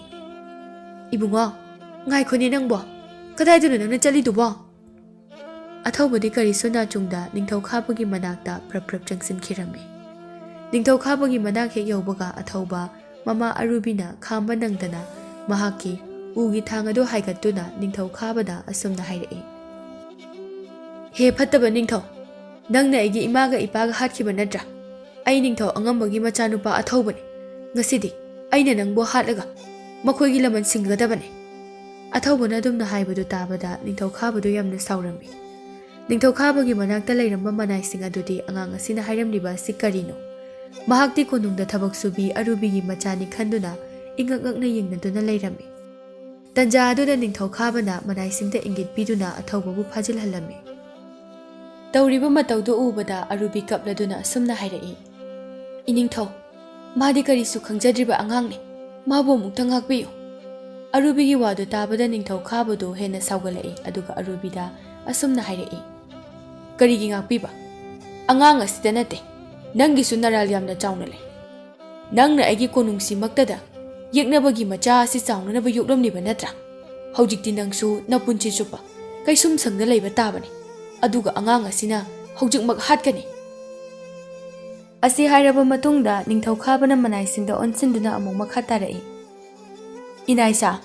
"ꯏꯕꯨꯡꯉꯣ, ꯉꯥꯏꯈꯣꯅꯦ ꯅꯪꯕꯣ, ꯀꯗꯥꯏꯗꯅꯣ ꯅꯪꯅ ꯆꯠꯂꯤꯗꯨꯕꯣ?" ꯑꯊꯧꯕꯗꯤ ꯀꯔꯤꯁꯨ ꯅꯥꯆꯨꯡꯗ ꯅꯤꯡꯊꯧꯈꯥꯕꯒꯤ ꯃꯅꯥꯛꯇ ꯄ꯭ꯔꯞ ꯄ꯭ꯔꯞ ꯆꯪꯁꯤꯟꯈꯤꯔꯝꯃꯤ꯫ ꯅꯤꯡꯊꯧꯈꯥꯕꯒꯤ ꯃꯅꯥꯛ ꯍꯦꯛ ꯌꯧꯕꯒ ꯑꯊꯧꯕ ꯃꯃꯥ ꯑꯔꯨꯕꯤꯅ ꯈꯥꯝꯕ ꯅꯪꯗꯅ ꯃꯍꯥꯛꯀꯤ ꯎꯒꯤ ꯊꯥꯡ ꯑꯗꯨ ꯍꯥꯏꯒꯠꯇꯨꯅ ꯅꯤꯡꯊꯧꯈꯥꯕꯗ ꯑꯁꯨꯝꯅ ꯍꯥꯏꯔꯛꯏ, "ꯍꯦ ꯐꯠꯇꯕ ꯅꯤꯡꯊꯧ, ꯅꯪꯅ ꯑꯩꯒꯤ ꯏꯃꯥꯒ ꯏꯄꯥꯒ ꯍꯥꯠꯈꯤꯕ ꯅꯠꯇ꯭ꯔꯥ? ꯑꯩ ꯅꯤꯡꯊꯧ ꯑꯉꯝꯕꯒꯤ ꯃꯆꯥꯅꯨꯄꯥ ꯑꯊꯧꯕꯅꯤ꯫ ꯉꯁꯤꯗꯤ ꯑꯩꯅ ꯅꯪꯕꯨ ꯍꯥꯠꯂꯒ ꯃꯈꯣꯏꯒꯤ ꯂꯃꯟ ꯁꯤꯡꯒꯗꯕꯅꯤ꯫" ꯑꯊꯧꯕꯅ ꯑꯗꯨꯝꯅ ꯍꯥꯏꯕꯗꯨ ꯇꯥꯕꯗ ꯅꯤꯡꯊꯧꯈꯥꯕꯗꯨ ꯌꯥꯝꯅ ꯁꯥꯎꯔꯝꯃꯤ꯫ ꯅꯤꯡꯊꯧꯈꯥꯕꯒꯤ ꯃꯅꯥꯛꯇ ꯂꯩꯔꯝꯕ ꯃꯅꯥꯏꯁꯤꯡ ꯑꯗꯨꯗꯤ ꯑꯉꯥꯡ ꯑꯁꯤꯅ ꯍꯥꯏꯔꯝꯂꯤꯕ ꯑꯁꯤ ꯀꯔꯤꯅꯣ? ꯃꯍꯥꯛꯇꯤ ꯀꯣꯅꯨꯡꯗ ꯊꯕꯛ ꯁꯨꯕꯤ ꯑꯔꯨꯕꯤꯒꯤ ꯃꯆꯥꯅꯤ ꯈꯟꯗꯨꯅ ꯏꯉꯛ ꯉꯛꯅ ꯌꯦꯡꯅꯗꯨꯅ ꯂꯩꯔꯝꯃꯤ꯫ ꯇꯟꯖꯥ ꯑꯗꯨꯗ ꯅꯤꯡꯊꯧꯈꯥꯕꯅ ꯃꯅꯥꯏꯁꯤꯡꯗ ꯏꯪꯒꯤꯠ ꯄꯤꯗꯨꯅ ꯑꯊꯧꯕꯕꯨ ꯐꯥꯖꯤꯜꯍꯜꯂꯝꯃꯤ꯫ ꯇꯧꯔꯤꯕ ꯃꯇꯧꯗꯨ ꯎꯕꯗ ꯑꯔꯨꯕꯤ ꯀꯞꯂꯗꯨꯅ ꯑꯁꯨꯝꯅ ꯍꯥꯏꯔꯛꯏ, "ꯏꯅꯤꯡꯊꯧ, ꯃꯥꯗꯤ ꯀꯔꯤꯁꯨ ꯈꯪꯖꯗ꯭ꯔꯤꯕ ꯑꯉꯥꯡꯅꯤ꯫ ꯃꯥꯕꯨ ꯑꯃꯨꯛꯇ ꯉꯥꯛꯄꯤꯌꯨ꯫" ꯑꯔꯨꯕꯤꯒꯤ ꯋꯥꯗꯨ ꯇꯥꯕꯗ ꯅꯤꯡꯊꯧꯈꯥꯕꯗꯨ ꯍꯦꯟꯅ ꯁꯥꯎꯒꯠꯂꯛꯏ, ꯑꯗꯨꯒ ꯑꯔꯨꯕꯤꯗ ꯑꯁꯨꯝꯅ ꯍꯥꯏꯔꯛꯏ, "ꯀꯔꯤꯒꯤ ꯉꯥꯛꯄꯤꯕ? ꯑꯉꯥꯡ ꯑꯁꯤꯗ ꯅꯠꯇꯦ, ꯅꯪꯒꯤꯁꯨ ꯅꯔꯥꯜ ꯌꯥꯝꯅ ꯆꯥꯎꯅ ꯂꯩ꯫ ꯅꯪꯅ ꯑꯩꯒꯤ ꯀꯣꯅꯨꯡꯁꯤꯃꯛꯇꯗ ꯌꯦꯛꯅꯕꯒꯤ ꯃꯆꯥ ꯑꯁꯤ ꯆꯥꯎꯅꯅꯕ ꯌꯣꯛꯂꯝꯂꯤꯕ ꯅꯠꯇ꯭ꯔꯥ? ꯍꯧꯖꯤꯛꯇꯤ ꯅꯪꯁꯨ ꯅꯄꯨꯟꯁꯤ ꯆꯨꯞꯄ ꯀꯩꯁꯨꯝꯁꯪꯗ ꯂꯩꯕ ꯇꯥꯕꯅꯤ꯫ ꯑꯗꯨꯒ ꯑꯉꯥꯡ ꯑꯁꯤꯅ ꯍꯧꯖꯤꯛꯃꯛ ꯍꯥꯠꯀꯅꯤ꯫" ꯑꯁꯤ ꯍꯥꯏꯔꯕ ꯃꯇꯨꯡꯗ ꯅꯤꯡꯊꯧꯈꯥꯕꯅ ꯃꯅꯥꯏꯁꯤꯡꯗ ꯑꯣꯟꯁꯤꯟꯗꯨꯅ ꯑꯃꯨꯛ ꯃꯈꯥ ꯇꯥꯔꯛꯏ, "ꯏꯅꯥꯏꯁꯥ,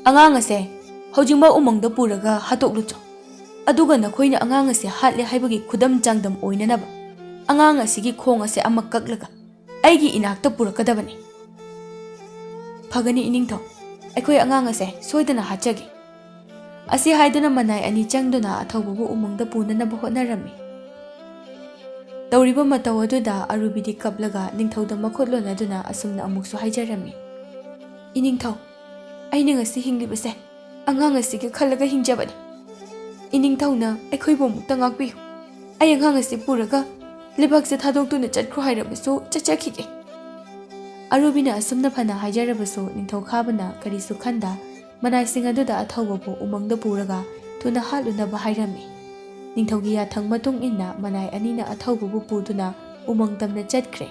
ꯑꯉꯥꯡ ꯑꯁꯦ ꯍꯧꯖꯤꯛꯃꯛ ꯎꯃꯪꯗ ꯄꯨꯔꯒ ꯍꯥꯠꯇꯣꯛꯂꯨꯆꯣ꯫ ꯑꯗꯨꯒ ꯅꯈꯣꯏꯅ ꯑꯉꯥꯡ ꯑꯁꯦ ꯍꯥꯠꯂꯦ ꯍꯥꯏꯕꯒꯤ ꯈꯨꯗꯝ ꯆꯥꯡꯗꯝ ꯑꯣꯏꯅꯅꯕ ꯑꯉꯥꯡ ꯑꯁꯤꯒꯤ ꯈꯣꯡ ꯑꯁꯦ ꯑꯃ ꯀꯛꯂꯒ ꯑꯩꯒꯤ ꯏꯅꯥꯛꯇ ꯄꯨꯔꯛꯀꯗꯕꯅꯤ꯫" "ꯐꯒꯅꯤ ꯏꯅꯤꯡꯊꯧ, ꯑꯩꯈꯣꯏ ꯑꯉꯥꯡ ꯑꯁꯦ ꯁꯣꯏꯗꯅ ꯍꯥꯠꯆꯒꯦ꯫" ꯑꯁꯤ ꯍꯥꯏꯗꯨꯅ ꯃꯅꯥꯏ ꯑꯅꯤ ꯆꯪꯗꯨꯅ ꯑꯊꯧꯕꯕꯨ ꯎꯃꯪꯗ ꯄꯨꯅꯅꯕ ꯍꯣꯠꯅꯔꯝꯃꯤ꯫ ꯇꯧꯔꯤꯕ ꯃꯇꯧ ꯑꯗꯨꯗ ꯑꯔꯨꯕꯤꯗꯤ ꯀꯞꯂꯒ ꯅꯤꯡꯊꯧꯗ ꯃꯈꯨꯠ ꯂꯣꯟꯅꯗꯨꯅ ꯑꯁꯨꯝꯅ ꯑꯃꯨꯛꯁꯨ ꯍꯥꯏꯖꯔꯝꯃꯤ, "ꯏꯅꯤꯡꯊꯧ, ꯑꯩꯅ ꯉꯁꯤ ꯍꯤꯡꯂꯤꯕꯁꯦ ꯑꯉꯥꯡ ꯑꯁꯤꯒꯤ ꯈꯜꯂꯒ ꯍꯤꯡꯖꯕꯅꯤ꯫ ꯏꯅꯤꯡꯊꯧꯅ ꯑꯩꯈꯣꯏꯕꯨ ꯑꯃꯨꯛꯇ ꯉꯥꯛꯄꯤꯌꯨ꯫ ꯑꯩ ꯑꯉꯥꯡ ꯑꯁꯤ ꯄꯨꯔꯒ ꯂꯩꯕꯥꯛꯁꯦ ꯊꯥꯗꯣꯛꯇꯨꯅ ꯆꯠꯈ꯭ꯔꯣ ꯍꯥꯏꯔꯕꯁꯨ ꯆꯠꯆꯈꯤꯒꯦ꯫" ꯑꯔꯨꯕꯤꯅ ꯑꯁꯨꯝꯅ ꯐꯅ ꯍꯥꯏꯖꯔꯕꯁꯨ ꯅꯤꯡꯊꯧ ꯈꯥꯕꯅ ꯀꯔꯤꯁꯨ ꯈꯟꯗ ꯃꯅꯥꯏꯁꯤꯡ ꯑꯗꯨꯗ ꯑꯊꯧꯕꯕꯨ ꯎꯃꯪꯗ ꯄꯨꯔꯒ ꯊꯨꯅ ꯍꯥꯠꯂꯨꯅꯕ ꯍꯥꯏꯔꯝꯃꯤ꯫ ꯅꯤꯡꯊꯧꯒꯤ ꯌꯥꯊꯪ ꯃꯇꯨꯡ ꯏꯟꯅ ꯃꯅꯥꯏ ꯑꯅꯤꯅ ꯑꯊꯧꯕꯕꯨ ꯄꯨꯗꯨꯅ ꯎꯃꯪ ꯇꯝꯅ ꯆꯠꯈ꯭ꯔꯦ꯫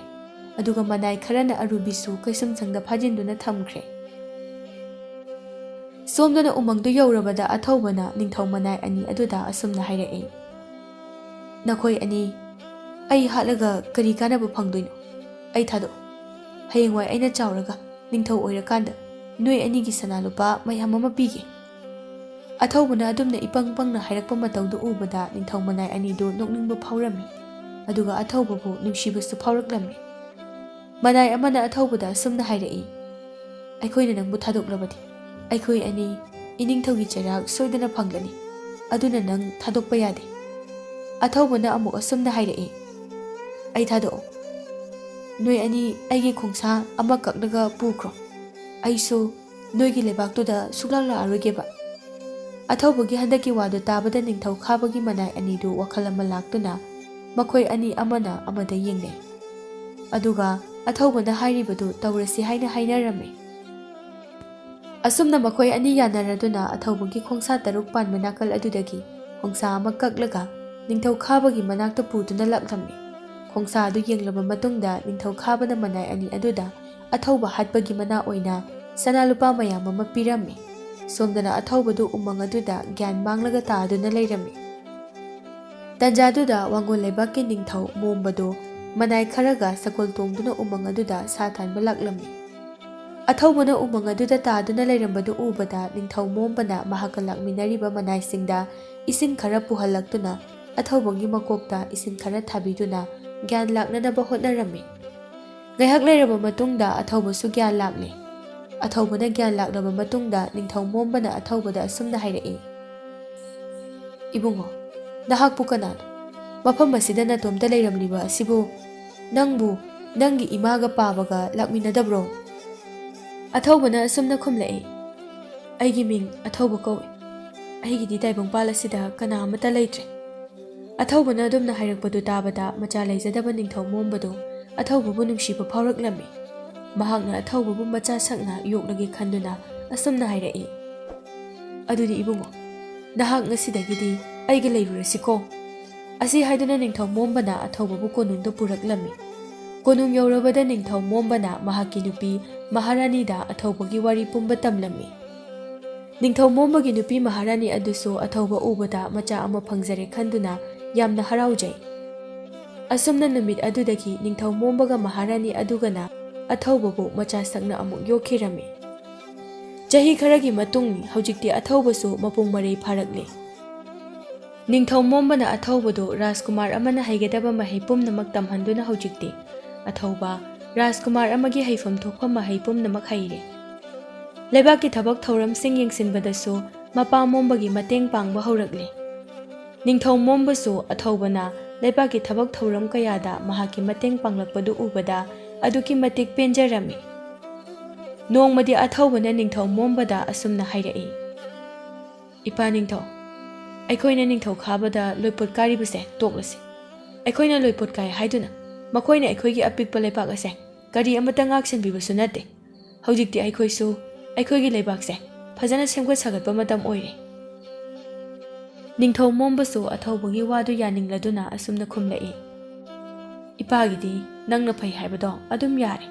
ꯑꯗꯨꯒ ꯃꯅꯥꯏ ꯈꯔꯅ ꯑꯔꯨꯕꯤꯁꯨ ꯀꯩꯁꯨꯝꯁꯪꯗ ꯐꯥꯖꯤꯟꯗꯨꯅ ꯊꯝꯈ꯭ꯔꯦ꯫ ꯁꯣꯝꯗꯅ ꯎꯃꯪꯗꯨ ꯌꯧꯔꯕꯗ ꯑꯊꯧꯕꯅ ꯅꯤꯡꯊꯧ ꯃꯅꯥꯏ ꯑꯅꯤ ꯑꯗꯨꯗ ꯑꯁꯨꯝꯅ ꯍꯥꯏꯔꯛꯏ, "ꯅꯈꯣꯏ ꯑꯅꯤ ꯑꯩ ꯍꯥꯠꯂꯒ ꯀꯔꯤ ꯀꯥꯟꯅꯕ ꯐꯪꯗꯣꯏꯅꯣ? ꯑꯩ ꯊꯥꯗꯣꯛꯑꯣ꯫ ꯍꯌꯦꯡꯋꯥꯏ ꯑꯩꯅ ꯆꯥꯎꯔꯒ ꯅꯤꯡꯊꯧ ꯑꯣꯏꯔꯀꯥꯟꯗ ꯅꯣꯏ ꯑꯅꯤꯒꯤ ꯁꯅꯥ ꯂꯨꯄꯥ ꯃꯌꯥꯝ ꯑꯃ ꯄꯤꯒꯦ꯫" ꯑꯊꯧꯕꯅ ꯑꯗꯨꯝꯅ ꯏꯄꯪ ꯄꯪꯅ ꯍꯥꯏꯔꯛꯄ ꯃꯇꯧꯗꯨ ꯎꯕꯗ ꯅꯤꯡꯊꯧ ꯃꯅꯥꯏ ꯑꯅꯤꯗꯨ ꯅꯣꯛꯅꯤꯡꯕ ꯐꯥꯎꯔꯝꯃꯤ꯫ ꯑꯗꯨꯒ ꯑꯊꯧꯕꯕꯨ ꯅꯨꯡꯁꯤꯕꯁꯨ ꯐꯥꯎꯔꯛꯂꯝꯃꯤ꯫ ꯃꯅꯥꯏ ꯑꯃꯅ ꯑꯊꯧꯕꯗ ꯑꯁꯨꯝꯅ ꯍꯥꯏꯔꯛꯏ, "ꯑꯩꯈꯣꯏꯅ ꯅꯪꯕꯨ ꯊꯥꯗꯣꯛꯂꯕꯗꯤ ꯑꯩꯈꯣꯏ ꯑꯅꯤ ꯏꯅꯤꯡꯊꯧꯒꯤ ꯆꯩꯔꯥꯛ ꯁꯣꯏꯗꯅ ꯐꯪꯂꯅꯤ꯫ ꯑꯗꯨꯅ ꯅꯪ ꯊꯥꯗꯣꯛꯄ ꯌꯥꯗꯦ꯫" ꯑꯊꯧꯕꯅ ꯑꯃꯨꯛ ꯑꯁꯨꯝꯅ ꯍꯥꯏꯔꯛꯏ, "ꯑꯩ ꯊꯥꯗꯣꯛꯑꯣ꯫ ꯅꯣꯏ ꯑꯅꯤ ꯑꯩꯒꯤ ꯈꯣꯡꯁꯥ ꯑꯃ ꯀꯛꯂꯒ ꯄꯨꯈ꯭ꯔꯣ꯫ ꯑꯩꯁꯨ ꯅꯣꯏꯒꯤ ꯂꯩꯕꯥꯛꯇꯨꯗ ꯁꯨꯛꯂꯥꯛ ꯂꯥꯛꯑꯔꯣꯏꯒꯦꯕ꯫" ꯑꯊꯧꯕꯒꯤ ꯍꯟꯗꯛꯀꯤ ꯋꯥꯗꯨ ꯇꯥꯕꯗ ꯅꯤꯡꯊꯧ ꯈꯥꯕꯒꯤ ꯃꯅꯥꯏ ꯑꯅꯤꯗꯨ ꯋꯥꯈꯜ ꯑꯃ ꯂꯥꯛꯇꯨꯅ ꯃꯈꯣꯏ ꯑꯅꯤ ꯑꯃꯅ ꯑꯃꯗ ꯌꯦꯡꯅꯩ꯫ ꯑꯗꯨꯒ ꯑꯊꯧꯕꯅ ꯍꯥꯏꯔꯤꯕꯗꯨ ꯇꯧꯔꯁꯤ ꯍꯥꯏꯅ ꯍꯥꯏꯅꯔꯝꯃꯤ꯫ ꯑꯁꯨꯝꯅ ꯃꯈꯣꯏ ꯑꯅꯤ ꯌꯥꯅꯔꯗꯨꯅ ꯑꯊꯧꯕꯒꯤ ꯈꯣꯡꯁꯥ ꯇꯔꯨꯛ ꯄꯥꯟꯕ ꯅꯥꯀꯜ ꯑꯗꯨꯗꯒꯤ ꯈꯣꯡꯁꯥ ꯑꯃ ꯀꯛꯂꯒ ꯅꯤꯡꯊꯧ ꯈꯥꯕꯒꯤ ꯃꯅꯥꯛꯇ ꯄꯨꯗꯨꯅ ꯂꯥꯛꯂꯝꯃꯤ꯫ ꯈꯣꯡꯁꯥ ꯑꯗꯨ ꯌꯦꯡꯂꯕ ꯃꯇꯨꯡꯗ ꯅꯤꯡꯊꯧ ꯈꯥꯕꯅ ꯃꯅꯥꯏ ꯑꯅꯤ ꯑꯗꯨꯗ ꯑꯊꯧꯕ ꯍꯥꯠꯄꯒꯤ ꯃꯅꯥ ꯑꯣꯏꯅ ꯁꯅꯥ ꯂꯨꯄꯥ ꯃꯌꯥꯝ ꯑꯃ ꯄꯤꯔꯝꯃꯤ꯫ ꯁꯣꯝꯗꯅ ꯑꯊꯧꯕꯗꯨ ꯎꯃꯪ ꯑꯗꯨꯗ ꯒ꯭ꯌꯥꯟ ꯃꯥꯡꯂꯒ ꯇꯥꯗꯨꯅ ꯂꯩꯔꯝꯃꯤ꯫ ꯇꯟꯖꯥꯗꯨꯗ ꯋꯥꯡꯒꯣꯜ ꯂꯩꯕꯥꯛꯀꯤ ꯅꯤꯡꯊꯧ ꯃꯣꯝꯕꯗꯨ ꯃꯅꯥꯏ ꯈꯔꯒ ꯁꯒꯣꯜ ꯇꯣꯡꯗꯨꯅ ꯎꯃꯪ ꯑꯗꯨꯗ ꯁꯥ ꯊꯥꯟꯕ ꯂꯥꯛꯂꯝꯃꯤ꯫ ꯑꯊꯧꯕꯅ ꯎꯃꯪ ꯑꯗꯨꯗ ꯇꯥꯗꯨꯅ ꯂꯩꯔꯝꯕꯗꯨ ꯎꯕꯗ ꯅꯤꯡꯊꯧ ꯃꯣꯝꯕꯅ ꯃꯍꯥꯛꯀ ꯂꯥꯛꯃꯤꯟꯅꯔꯤꯕ ꯃꯅꯥꯏꯁꯤꯡꯗ ꯏꯁꯤꯡ ꯈꯔ ꯄꯨꯍꯜꯂꯛꯇꯨꯅ ꯑꯊꯧꯕꯒꯤ ꯃꯀꯣꯛꯇ ꯏꯁꯤꯡ ꯈꯔ ꯊꯥꯕꯤꯗꯨꯅ ꯒ꯭ꯌꯥꯟ ꯂꯥꯛꯅꯅꯕ ꯍꯣꯠꯅꯔꯝꯃꯤ꯫ ꯉꯥꯏꯍꯥꯛ ꯂꯩꯔꯕ ꯃꯇꯨꯡꯗ ꯑꯊꯧꯕꯁꯨ ꯒ꯭ꯌꯥꯟ ꯂꯥꯛꯂꯦ꯫ ꯑꯊꯧꯕꯅ ꯒ꯭ꯌꯥꯟ ꯂꯥꯛꯂꯕ ꯃꯇꯨꯡꯗ ꯅꯤꯡꯊꯧ ꯃꯣꯝꯕꯅ ꯑꯊꯧꯕꯗ ꯑꯁꯨꯝꯅ ꯍꯥꯏꯔꯛꯏ, "ꯏꯕꯨꯡꯉꯣ, ꯅꯍꯥꯛꯄꯨ ꯀꯅꯥꯅꯣ? ꯃꯐꯝ ꯑꯁꯤꯗ ꯅꯇꯣꯝꯇ ꯂꯩꯔꯝꯂꯤꯕ ꯑꯁꯤꯕꯨ ꯅꯪꯕꯨ ꯅꯪꯒꯤ ꯏꯃꯥꯒ ꯄꯥꯕꯒ ꯂꯥꯛꯃꯤꯟꯅꯗꯕ꯭ꯔꯣ?" ꯑꯊꯧꯕꯅ ꯑꯁꯨꯝꯅ ꯈꯨꯝꯂꯛꯏ, "ꯑꯩꯒꯤ ꯃꯤꯡ ꯑꯊꯧꯕ ꯀꯧꯏ꯫ ꯑꯩꯒꯤꯗꯤ ꯇꯥꯏꯕꯪꯄꯥꯜ ꯑꯁꯤꯗ ꯀꯅꯥ ꯑꯃꯠꯇ ꯂꯩꯇ꯭ꯔꯦ꯫" ꯑꯊꯧꯕꯅ ꯑꯗꯨꯝꯅ ꯍꯥꯏꯔꯛꯄꯗꯨ ꯇꯥꯕꯗ ꯃꯆꯥ ꯂꯩꯖꯗꯕ ꯅꯤꯡꯊꯧ ꯃꯣꯝꯕꯗꯨ ꯑꯊꯧꯕꯕꯨ ꯅꯨꯡꯁꯤꯕ ꯐꯥꯎꯔꯛꯂꯝꯃꯤ꯫ ꯃꯍꯥꯛꯅ ꯑꯊꯧꯕꯕꯨ ꯃꯆꯥ ꯁꯛꯅ ꯌꯣꯛꯂꯒꯦ ꯈꯟꯗꯨꯅ ꯑꯁꯨꯝꯅ ꯍꯥꯏꯔꯛꯏ, "ꯑꯗꯨꯗꯤ ꯏꯕꯨꯡꯉꯣ, ꯅꯍꯥꯛ ꯉꯁꯤꯗꯒꯤꯗꯤ ꯑꯩꯒ ꯂꯩꯔꯨꯔꯁꯤꯀꯣ?" ꯑꯁꯤ ꯍꯥꯏꯗꯨꯅ ꯅꯤꯡꯊꯧ ꯃꯣꯝꯕꯅ ꯑꯊꯧꯕꯕꯨ ꯀꯣꯅꯨꯡꯗ ꯄꯨꯔꯛꯂꯝꯃꯤ꯫ ꯀꯣꯅꯨꯡ ꯌꯧꯔꯕꯗ ꯅꯤꯡꯊꯧ ꯃꯣꯝꯕꯅ ꯃꯍꯥꯛꯀꯤ ꯅꯨꯄꯤ ꯃꯍꯥꯔꯥꯅꯤꯗ ꯑꯊꯧꯕꯒꯤ ꯋꯥꯔꯤ ꯄꯨꯝꯕ ꯇꯝꯂꯝꯃꯤ꯫ ꯅꯤꯡꯊꯧ ꯃꯣꯝꯕꯒꯤ ꯅꯨꯄꯤ ꯃꯍꯥꯔꯥꯅꯤ ꯑꯗꯨꯁꯨ ꯑꯊꯧꯕ ꯎꯕꯗ ꯃꯆꯥ ꯑꯃ ꯐꯪꯖꯔꯦ ꯈꯟꯗꯨꯅ ꯌꯥꯝꯅ ꯍꯔꯥꯎꯖꯩ꯫ ꯑꯁꯨꯝꯅ ꯅꯨꯃꯤꯠ ꯑꯗꯨꯗꯒꯤ ꯅꯤꯡꯊꯧ ꯃꯣꯝꯕꯒ ꯃꯍꯥꯔꯥꯅꯤ ꯑꯗꯨꯒꯅ ꯑꯊꯧꯕꯕꯨ ꯃꯆꯥ ꯁꯛꯅ ꯑꯃꯨꯛ ꯌꯣꯛꯈꯤꯔꯝꯃꯤ꯫ ꯆꯍꯤ ꯈꯔꯒꯤ ꯃꯇꯨꯡ ꯍꯧꯖꯤꯛꯇꯤ ꯑꯊꯧꯕꯁꯨ ꯃꯄꯨꯡ ꯃꯔꯩ ꯐꯥꯔꯛꯂꯦ꯫ ꯅꯤꯡꯊꯧ ꯃꯣꯝꯕꯅ ꯑꯊꯧꯕꯗꯨ ꯔꯥꯖꯀꯨꯃꯥꯔ ꯑꯃꯅ ꯍꯩꯒꯗꯕ ꯃꯍꯩ ꯄꯨꯝꯅꯃꯛ ꯇꯝꯍꯟꯗꯨꯅ ꯍꯧꯖꯤꯛꯇꯤ ꯑꯊꯧꯕ ꯔꯥꯖꯀꯨꯃꯥꯔ ꯑꯃꯒꯤ ꯍꯩꯐꯝ ꯊꯣꯛꯄ ꯃꯍꯩ ꯄꯨꯝꯅꯃꯛ ꯍꯩꯔꯦ꯫ ꯂꯩꯕꯥꯛꯀꯤ ꯊꯕꯛ ꯊꯧꯔꯝꯁꯤꯡ ꯌꯦꯡꯁꯤꯟꯕꯗꯁꯨ ꯃꯄꯥ ꯃꯣꯝꯕꯒꯤ ꯃꯇꯦꯡ ꯄꯥꯡꯕ ꯍꯧꯔꯛꯂꯦ꯫ ꯅꯤꯡꯊꯧ ꯃꯣꯝꯕꯁꯨ ꯑꯊꯧꯕꯅ ꯂꯩꯕꯥꯛꯀꯤ ꯊꯕꯛ ꯊꯧꯔꯝ ꯀꯌꯥꯗ ꯃꯍꯥꯛꯀꯤ ꯃꯇꯦꯡ ꯄꯥꯡꯂꯛꯄꯗꯨ ꯎꯕꯗ ꯑꯗꯨꯛꯀꯤ ꯃꯇꯤꯛ ꯄꯦꯟꯖꯔꯝꯃꯤ꯫ ꯅꯣꯡꯃꯗꯤ ꯑꯊꯧꯕꯅ ꯅꯤꯡꯊꯧ ꯃꯣꯝꯕꯗ ꯑꯁꯨꯝꯅ ꯍꯥꯏꯔꯛꯏ, "ꯏꯄꯥ ꯅꯤꯡꯊꯧ, ꯑꯩꯈꯣꯏꯅ ꯅꯤꯡꯊꯧ ꯈꯥꯕꯗ ꯂꯣꯏꯄꯣꯠ ꯀꯥꯔꯤꯕꯁꯦ ꯇꯣꯛꯂꯁꯤ꯫ ꯑꯩꯈꯣꯏꯅ ꯂꯣꯏꯄꯣꯠ ꯀꯥꯏ ꯍꯥꯏꯗꯨꯅ ꯃꯈꯣꯏꯅ ꯑꯩꯈꯣꯏꯒꯤ ꯑꯄꯤꯛꯄ ꯂꯩꯄꯥꯛ ꯑꯁꯦ ꯀꯔꯤ ꯑꯃꯠꯇ ꯉꯥꯛ ꯁꯦꯟꯕꯤꯕꯁꯨ ꯅꯠꯇꯦ꯫ ꯍꯧꯖꯤꯛꯇꯤ ꯑꯩꯈꯣꯏꯁꯨ ꯑꯩꯈꯣꯏꯒꯤ ꯂꯩꯕꯥꯛꯁꯦ ꯐꯖꯅ ꯁꯦꯝꯒꯠ ꯁꯥꯒꯠꯄ ꯃꯇꯝ ꯑꯣꯏꯔꯦ꯫" ꯅꯤꯡꯊꯧ ꯃꯣꯝꯕꯁꯨ ꯑꯊꯧꯕꯒꯤ ꯋꯥꯗꯨ ꯌꯥꯅꯤꯡꯂꯗꯨꯅ ꯑꯁꯨꯝꯅ ꯈꯨꯝꯂꯛꯏ, "ꯏꯄꯥꯒꯤꯗꯤ ꯅꯪꯅ ꯐꯩ ꯍꯥꯏꯕꯗꯣ ꯑꯗꯨꯝ ꯌꯥꯔꯦ꯫"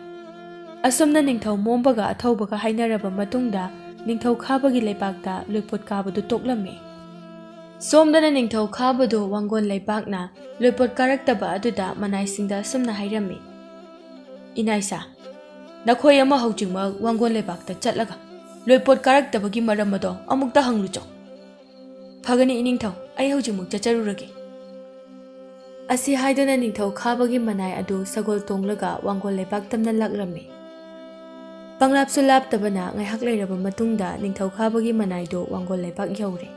ꯑꯁꯨꯝꯅ ꯅꯤꯡꯊꯧ ꯃꯣꯝꯕꯒ ꯑꯊꯧꯕꯒ ꯍꯥꯏꯅꯔꯕ ꯃꯇꯨꯡꯗ ꯅꯤꯡꯊꯧ ꯈꯥꯕꯒꯤ ꯂꯩꯕꯥꯛꯇ ꯂꯣꯏꯄꯣꯠ ꯀꯥꯕꯗꯨ ꯇꯣꯛꯂꯝꯃꯤ꯫ ꯁꯣꯝꯗꯅ ꯅꯤꯡꯊꯧ ꯈꯥꯕꯗꯨ ꯋꯥꯡꯒꯣꯟ ꯂꯩꯕꯥꯛꯅ ꯂꯣꯏꯄꯣꯠ ꯀꯥꯔꯛꯇꯕ ꯑꯗꯨꯗ ꯃꯅꯥꯏꯁꯤꯡꯗ ꯑꯁꯨꯝꯅ ꯍꯥꯏꯔꯝꯃꯤ, "ꯏꯅꯥꯏꯁꯥ, ꯅꯈꯣꯏ ꯑꯃ ꯍꯧꯖꯤꯛꯃꯛ ꯋꯥꯡꯒꯣꯟ ꯂꯩꯕꯥꯛꯇ ꯆꯠꯂꯒ ꯂꯣꯏꯄꯣꯠ ꯀꯥꯔꯛꯇꯕꯒꯤ ꯃꯔꯝ ꯑꯗꯣ ꯑꯃꯨꯛꯇ ꯍꯪꯂꯨꯆꯣ꯫" "ꯐꯒꯅꯤ ꯏꯅꯤꯡꯊꯧ, ꯑꯩ ꯍꯧꯖꯤꯛꯃꯛ ꯆꯠꯆꯔꯨꯔꯒꯦ꯫" ꯑꯁꯤ ꯍꯥꯏꯗꯨꯅ ꯅꯤꯡꯊꯧ ꯈꯥꯕꯒꯤ ꯃꯅꯥꯏ ꯑꯗꯨ ꯁꯒꯣꯜ ꯇꯣꯡꯂꯒ ꯋꯥꯡꯒꯣꯜ ꯂꯩꯕꯥꯛ ꯇꯝꯅ ꯂꯥꯛꯂꯝꯃꯤ꯫ ꯄꯪꯂꯥꯞꯁꯨ ꯂꯥꯞꯇꯕꯅ ꯉꯥꯏꯍꯥꯛ ꯂꯩꯔꯕ ꯃꯇꯨꯡꯗ ꯅꯤꯡꯊꯧ ꯈꯥꯕꯒꯤ ꯃꯅꯥꯏꯗꯨ ꯋꯥꯡꯒꯣꯜ ꯂꯩꯕꯥꯛ ꯌꯧꯔꯦ꯫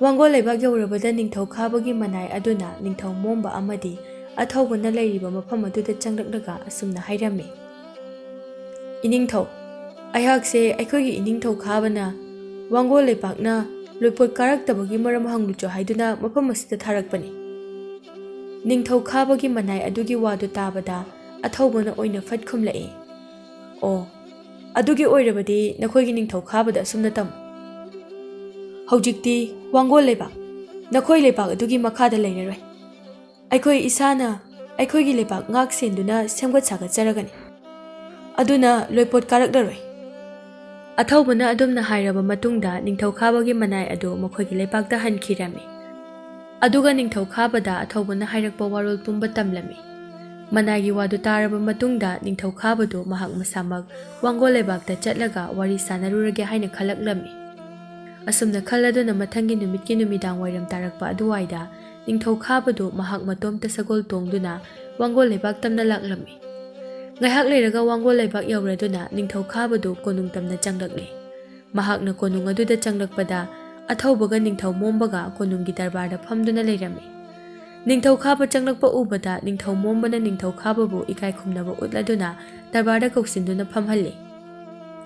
ꯋꯥꯡꯒꯣꯜ ꯂꯩꯕꯥꯛ ꯌꯧꯔꯕꯗ ꯅꯤꯡꯊꯧ ꯈꯥꯕꯒꯤ ꯃꯅꯥꯏ ꯑꯗꯨꯅ ꯅꯤꯡꯊꯧ ꯃꯣꯝꯕ ꯑꯃꯗꯤ ꯑꯊꯧꯕꯅ ꯂꯩꯔꯤꯕ ꯃꯐꯝ ꯑꯗꯨꯗ ꯆꯪꯂꯛꯂꯒ ꯑꯁꯨꯝꯅ ꯍꯥꯏꯔꯝꯃꯤ, "ꯏꯅꯤꯡꯊꯧ, ꯑꯩꯍꯥꯛꯁꯦ ꯑꯩꯈꯣꯏꯒꯤ ꯏꯅꯤꯡꯊꯧ ꯈꯥꯕꯅ ꯋꯥꯡꯒꯣꯜ ꯂꯩꯄꯥꯛꯅ ꯂꯣꯏꯄꯣꯠ ꯀꯥꯔꯛꯇꯕꯒꯤ ꯃꯔꯝ ꯍꯪꯂꯨꯆꯣ ꯍꯥꯏꯗꯨꯅ ꯃꯐꯝ ꯑꯁꯤꯗ ꯊꯥꯔꯛꯄꯅꯤ꯫" ꯅꯤꯡꯊꯧ ꯈꯥꯕꯒꯤ ꯃꯅꯥꯏ ꯑꯗꯨꯒꯤ ꯋꯥꯗꯨ ꯇꯥꯕꯗ ꯑꯊꯧꯕꯅ ꯑꯣꯏꯅ ꯐꯠ ꯈꯨꯝꯂꯛꯏ, ꯑꯣ, ꯑꯗꯨꯒꯤ ꯑꯣꯏꯔꯕꯗꯤ ꯅꯈꯣꯏꯒꯤ ꯅꯤꯡꯊꯧ ꯈꯥꯕꯗ ꯑꯁꯨꯝꯅ ꯇꯝꯃꯨ: "ꯍꯧꯖꯤꯛꯇꯤ ꯋꯥꯡꯒꯣꯜ ꯂꯩꯕꯥꯛ ꯅꯈꯣꯏ ꯂꯩꯕꯥꯛ ꯑꯗꯨꯒꯤ ꯃꯈꯥꯗ ꯂꯩꯔꯔꯣꯏ꯫ ꯑꯩꯈꯣꯏ ꯏꯁꯥꯅ ꯑꯩꯈꯣꯏꯒꯤ ꯂꯩꯕꯥꯛ ꯉꯥꯛ ꯁꯦꯟꯗꯨꯅ ꯁꯦꯝꯒꯠ ꯁꯥꯒꯠꯆꯔꯒꯅꯤ꯫ ꯑꯗꯨꯅ ꯂꯣꯏꯄꯣꯠ ꯀꯥꯔꯛꯂꯔꯣꯏ"꯫ ꯑꯊꯧꯕꯅ ꯑꯗꯨꯝꯅ ꯍꯥꯏꯔꯕ ꯃꯇꯨꯡꯗ ꯅꯤꯡꯊꯧ ꯈꯥꯕꯒꯤ ꯃꯅꯥꯏ ꯑꯗꯨ ꯃꯈꯣꯏꯒꯤ ꯂꯩꯕꯥꯛꯇ ꯍꯟꯈꯤꯔꯝꯃꯤ꯫ ꯑꯗꯨꯒ ꯅꯤꯡꯊꯧ ꯈꯥꯕꯗ ꯑꯊꯧꯕꯅ ꯍꯥꯏꯔꯛꯄ ꯋꯥꯔꯣꯜ ꯄꯨꯝꯕ ꯇꯝꯂꯝꯃꯤ꯫ ꯃꯅꯥꯏꯒꯤ ꯋꯥꯗꯨ ꯇꯥꯔꯕ ꯃꯇꯨꯡꯗ ꯅꯤꯡꯊꯧ ꯈꯥꯕꯗꯨ ꯃꯍꯥꯛ ꯃꯁꯥꯃꯛ ꯋꯥꯡꯒꯣꯜ ꯂꯩꯕꯥꯛꯇ ꯆꯠꯂꯒ ꯋꯥꯔꯤ ꯁꯥꯟꯅꯔꯨꯔꯒꯦ ꯍꯥꯏꯅ ꯈꯜꯂꯛꯂꯝꯃꯤ꯫ ꯑꯁꯨꯝꯅ ꯈꯜꯂꯗꯨꯅ ꯃꯊꯪꯒꯤ ꯅꯨꯃꯤꯠꯀꯤ ꯅꯨꯃꯤꯗꯥꯡ ꯋꯥꯏꯔꯝ ꯇꯥꯔꯛꯄ ꯑꯗꯨꯋꯥꯏꯗ ꯅꯤꯡꯊꯧ ꯈꯥꯕꯗꯨ ꯃꯍꯥꯛ ꯃꯇꯣꯝꯇ ꯁꯒꯣꯜ ꯇꯣꯡꯗꯨꯅ ꯋꯥꯡꯒꯣꯜ ꯂꯩꯕꯥꯛ ꯇꯝꯅ ꯂꯥꯛꯂꯝꯃꯤ꯫ ꯉꯥꯏꯍꯥꯛ ꯂꯩꯔꯒ ꯋꯥꯡꯒꯣꯜ ꯂꯩꯕꯥꯛ ꯌꯧꯔꯗꯨꯅ ꯅꯤꯡꯊꯧ ꯈꯥꯕꯗꯨ ꯀꯣꯅꯨꯡ ꯇꯝꯅ ꯆꯪꯂꯛꯂꯦ꯫ ꯃꯍꯥꯛꯅ ꯀꯣꯅꯨꯡ ꯑꯗꯨꯗ ꯆꯪꯂꯛꯄꯗ ꯑꯊꯧꯕꯒ ꯅꯤꯡꯊꯧ ꯃꯣꯝꯕꯒ ꯀꯣꯅꯨꯡꯒꯤ ꯗꯔꯕꯥꯔꯗ ꯐꯝꯗꯨꯅ ꯂꯩꯔꯝꯃꯤ꯫ ꯅꯤꯡꯊꯧ ꯈꯥꯕ ꯆꯪꯂꯛꯄ ꯎꯕꯗ ꯅꯤꯡꯊꯧ ꯃꯣꯝꯕꯅ ꯅꯤꯡꯊꯧ ꯈꯥꯕꯕꯨ ꯏꯀꯥꯏ ꯈꯨꯝꯅꯕ ꯎꯠꯂꯗꯨꯅ ꯗꯔꯕꯥꯔꯗ ꯀꯧꯁꯤꯟꯗꯨꯅ ꯐꯝꯍꯜꯂꯤ꯫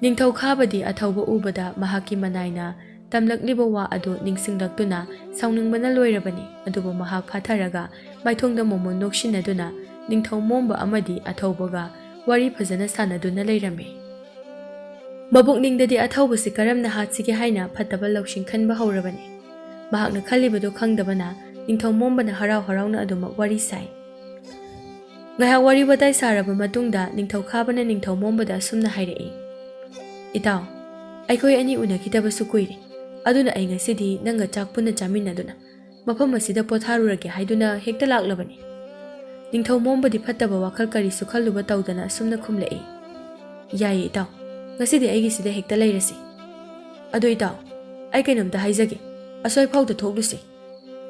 ꯅꯤꯡꯊꯧ ꯈꯥꯕꯗꯤ ꯑꯊꯧꯕ ꯎꯕꯗ ꯃꯍꯥꯛꯀꯤ ꯃꯅꯥꯏꯅ ꯇꯝꯂꯛꯂꯤꯕ ꯋꯥ ꯑꯗꯨ ꯅꯤꯡꯁꯤꯡꯂꯛꯇꯨꯅ ꯁꯥꯎꯅꯤꯡꯕꯅ ꯂꯣꯏꯔꯕꯅꯤ꯫ ꯑꯗꯨꯕꯨ ꯃꯍꯥꯛ ꯐꯥꯊꯔꯒ ꯃꯥꯏꯊꯣꯡꯗ ꯃꯣꯃꯣꯟ ꯅꯣꯛꯁꯤꯟꯅꯗꯨꯅ ꯅꯤꯡꯊꯧ ꯃꯣꯝꯕ ꯑꯃꯗꯤ ꯑꯊꯧꯕꯒ ꯋꯥꯔꯤ ꯐꯖꯅ ꯁꯥꯟꯅꯗꯨꯅ ꯂꯩꯔꯝꯃꯤ꯫ ꯃꯄꯨꯛꯅꯤꯡꯗꯗꯤ ꯑꯊꯧꯕꯁꯤ ꯀꯔꯝꯅ ꯍꯥꯠꯁꯤꯒꯦ ꯍꯥꯏꯅ ꯐꯠꯇꯕ ꯂꯧꯁꯤꯡ ꯈꯟꯕ ꯍꯧꯔꯕꯅꯤ꯫ ꯃꯍꯥꯛꯅ ꯈꯜꯂꯤꯕꯗꯨ ꯈꯪꯗꯕꯅ ꯅꯤꯡꯊꯧ ꯃꯣꯝꯕꯅ ꯍꯔꯥꯎ ꯍꯔꯥꯎꯅ ꯑꯗꯨꯃꯛ ꯋꯥꯔꯤ ꯁꯥꯏ꯫ ꯉꯥꯏꯍꯥꯛ ꯋꯥꯔꯤ ꯋꯥꯇꯥꯏ ꯁꯥꯔꯕ ꯃꯇꯨꯡꯗ ꯅꯤꯡꯊꯧ ꯈꯥꯕꯅ ꯅꯤꯡꯊꯧ ꯃꯣꯝꯕꯗ ꯑꯁꯨꯝꯅ ꯍꯥꯏꯔꯛꯏ: "ꯏꯇꯥꯎ, ꯑꯩꯈꯣꯏ ꯑꯅꯤ ꯎꯅꯈꯤꯗꯕꯁꯨ ꯀꯨꯏꯔꯦ꯫ ꯑꯗꯨꯅ ꯑꯩ ꯉꯁꯤꯗꯤ ꯅꯪꯒ ꯆꯥꯛ ꯄꯨꯟꯅ ꯆꯥꯃꯤꯟꯅꯗꯨꯅ ꯃꯐꯝ ꯑꯁꯤꯗ ꯄꯣꯊꯥꯔꯨꯔꯒꯦ ꯍꯥꯏꯗꯨꯅ ꯍꯦꯛꯇ ꯂꯥꯛꯂꯕꯅꯤ"꯫ ꯅꯤꯡꯊꯧ ꯃꯣꯝꯕꯗꯤ ꯐꯠꯇꯕ ꯋꯥꯈꯜ ꯀꯔꯤꯁꯨ ꯈꯜꯂꯨꯕ ꯇꯧꯗꯅ ꯑꯁꯨꯝꯅ ꯈꯨꯝꯂꯛꯏ: "ꯌꯥꯏꯌꯦ ꯏꯇꯥꯎ, ꯉꯁꯤꯗꯤ ꯑꯩꯒꯤꯁꯤꯗ ꯍꯦꯛꯇ ꯂꯩꯔꯁꯤ꯫ ꯑꯗꯣ ꯏꯇꯥꯎ, ꯑꯩ ꯀꯩꯅꯣꯝꯇ ꯍꯥꯏꯖꯒꯦ, ꯑꯁ꯭ꯋꯥꯏꯐꯥꯎꯗ ꯊꯣꯛꯂꯨꯁꯤ"꯫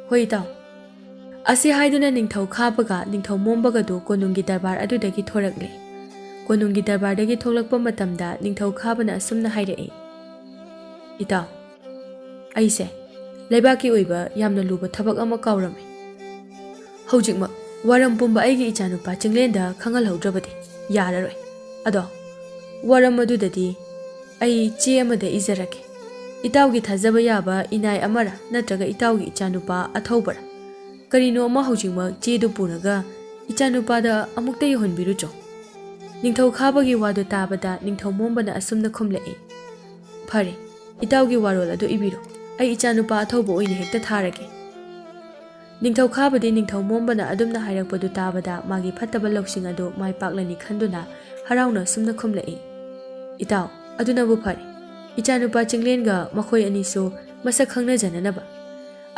"ꯍꯣꯏ ꯏꯇꯥꯎ"꯫ ꯑꯁꯤ ꯍꯥꯏꯗꯨꯅ ꯅꯤꯡꯊꯧ ꯈꯥꯕꯒ ꯅꯤꯡꯊꯧ ꯃꯣꯝꯕꯒꯗꯨ ꯀꯣꯅꯨꯡꯒꯤ ꯗꯔꯕꯥꯔ ꯑꯗꯨꯗꯒꯤ ꯊꯣꯔꯛꯂꯦ꯫ ꯀꯣꯅꯨꯡꯒꯤ ꯗꯔꯕꯥꯔꯗꯒꯤ ꯊꯣꯛꯂꯛꯄ ꯃꯇꯝꯗ ꯅꯤꯡꯊꯧ ꯈꯥꯕꯅ ꯑꯁꯨꯝꯅ ꯍꯥꯏꯔꯛꯏ: "ꯏꯇꯥꯎ, ꯑꯩꯁꯦ ꯂꯩꯕꯥꯛꯀꯤ ꯑꯣꯏꯕ ꯌꯥꯝꯅ ꯂꯨꯕ ꯊꯕꯛ ꯑꯃ ꯀꯥꯎꯔꯝꯃꯤ꯫ ꯍꯧꯖꯤꯛꯃꯛ ꯋꯥꯔꯝ ꯄꯨꯝꯕ ꯑꯩꯒꯤ ꯏꯆꯥꯅꯨꯄꯥ ꯆꯤꯡꯂꯦꯟꯗ ꯈꯪꯍꯜꯍꯧꯗ꯭ꯔꯕꯗꯤ ꯌꯥꯔꯔꯣꯏ꯫ ꯑꯗꯣ ꯋꯥꯔꯝ ꯑꯗꯨꯗꯗꯤ ꯑꯩ ꯆꯦ ꯑꯃꯗ ꯏꯖꯔꯒꯦ꯫ ꯏꯇꯥꯎꯒꯤ ꯊꯥꯖꯕ ꯌꯥꯕ ꯏꯅꯥꯏ ꯑꯃꯔ ꯅꯠꯇ꯭ꯔꯒ ꯏꯇꯥꯎꯒꯤ ꯏꯆꯥꯅꯨꯄꯥ ꯑꯊꯧꯕꯔ, ꯀꯔꯤꯅꯣ ꯑꯃ ꯍꯧꯖꯤꯛꯃꯛ ꯆꯦꯗꯨ ꯄꯨꯔꯒ ꯏꯆꯥꯅꯨꯄꯥꯗ ꯑꯃꯨꯛꯇ ꯌꯧꯍꯟꯕꯤꯔꯨꯆꯣ"꯫ ꯅꯤꯡꯊꯧ ꯈꯥꯕꯒꯤ ꯋꯥꯗꯨ ꯇꯥꯕꯗ ꯅꯤꯡꯊꯧ ꯃꯣꯝꯕꯅ ꯑꯁꯨꯝꯅ ꯈꯨꯝꯂꯛꯏ, "ꯐꯔꯦ, ꯏꯇꯥꯎꯒꯤ ꯋꯥꯔꯣꯜ ꯑꯗꯨ ꯏꯕꯤꯔꯣ꯫ ꯑꯩ ꯏꯆꯥꯅꯨꯄꯥ ꯑꯊꯧꯕ ꯑꯣꯏꯅ ꯍꯦꯛꯇ ꯊꯥꯔꯒꯦ꯫" ꯅꯤꯡꯊꯧ ꯈꯥꯕꯗꯤ ꯅꯤꯡꯊꯧ ꯃꯣꯝꯕꯅ ꯑꯗꯨꯝꯅ ꯍꯥꯏꯔꯛꯄꯗꯨ ꯇꯥꯕꯗ ꯃꯥꯒꯤ ꯐꯠꯇꯕ ꯂꯧꯁꯤꯡ ꯑꯗꯨ ꯃꯥꯏ ꯄꯥꯛꯂꯅꯤ ꯈꯟꯗꯨꯅ ꯍꯔꯥꯎꯅ ꯑꯁꯨꯝꯅ ꯈꯨꯝꯂꯛꯏ, "ꯏꯇꯥꯎ, ꯑꯗꯨꯅꯕꯨ ꯐꯔꯦ꯫ ꯏꯆꯥꯅꯨꯄꯥ ꯆꯤꯡꯂꯦꯟꯒ ꯃꯈꯣꯏ ꯑꯅꯤꯁꯨ ꯃꯁꯛ ꯈꯪꯅꯖꯅꯅꯕ꯫"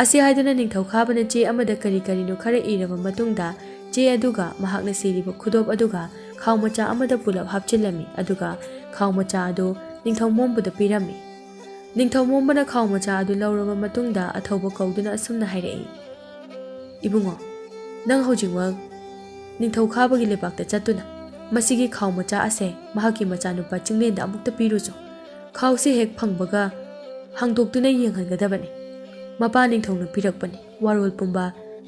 ꯑꯁꯤ ꯍꯥꯏꯗꯨꯅ ꯅꯤꯡꯊꯧ ꯈꯥꯕꯅ ꯆꯦ ꯑꯃꯗ ꯀꯔꯤ ꯀꯔꯤꯅꯣ ꯈꯔ ꯏꯔꯕ ꯃꯇꯨꯡꯗ ꯆꯦ ꯑꯗꯨꯒ ꯃꯍꯥꯛꯅ ꯁꯤꯔꯤꯕ ꯈꯨꯗꯣꯞ ꯑꯗꯨꯒ ꯈꯥꯎ ꯃꯆꯥ ꯑꯃꯗ ꯄꯨꯂꯞ ꯍꯥꯞꯆꯤꯜꯂꯝꯃꯤ, ꯑꯗꯨꯒ ꯈꯥꯎ ꯃꯆꯥ ꯑꯗꯨ ꯅꯤꯡꯊꯧ ꯃꯣꯝꯕꯗ ꯄꯤꯔꯝꯃꯤ꯫ ꯅꯤꯡꯊꯧ ꯃꯣꯝꯕꯅ ꯈꯥꯎ ꯃꯆꯥ ꯑꯗꯨ ꯂꯧꯔꯕ ꯃꯇꯨꯡꯗ ꯑꯊꯧꯕ ꯀꯧꯗꯨꯅ ꯑꯁꯨꯝꯅ ꯍꯥꯏꯔꯛꯏ, "ꯏꯕꯨꯡꯉꯣ, ꯅꯪ ꯍꯧꯖꯤꯛꯃꯛ ꯅꯤꯡꯊꯧ ꯈꯥꯕꯒꯤ ꯂꯩꯕꯥꯛꯇ ꯆꯠꯇꯨꯅ ꯃꯁꯤꯒꯤ ꯈꯥꯎ ꯃꯆꯥ ꯑꯁꯦ ꯃꯍꯥꯛꯀꯤ ꯃꯆꯥꯅꯨꯄꯥ ꯆꯤꯡꯂꯦꯟꯗ ꯑꯃꯨꯛꯇ ꯄꯤꯔꯨꯆꯣ꯫ ꯈꯥꯎꯁꯤ ꯍꯦꯛ ꯐꯪꯕꯒ ꯍꯥꯡꯗꯣꯛꯇꯨꯅ ꯌꯦꯡꯍꯟꯒꯗꯕꯅꯤ꯫ ꯃꯄꯥ ꯅꯤꯡꯊꯧꯅ ꯄꯤꯔꯛꯄꯅꯤ꯫ ꯋꯥꯔꯣꯜ ꯄꯨꯝꯕ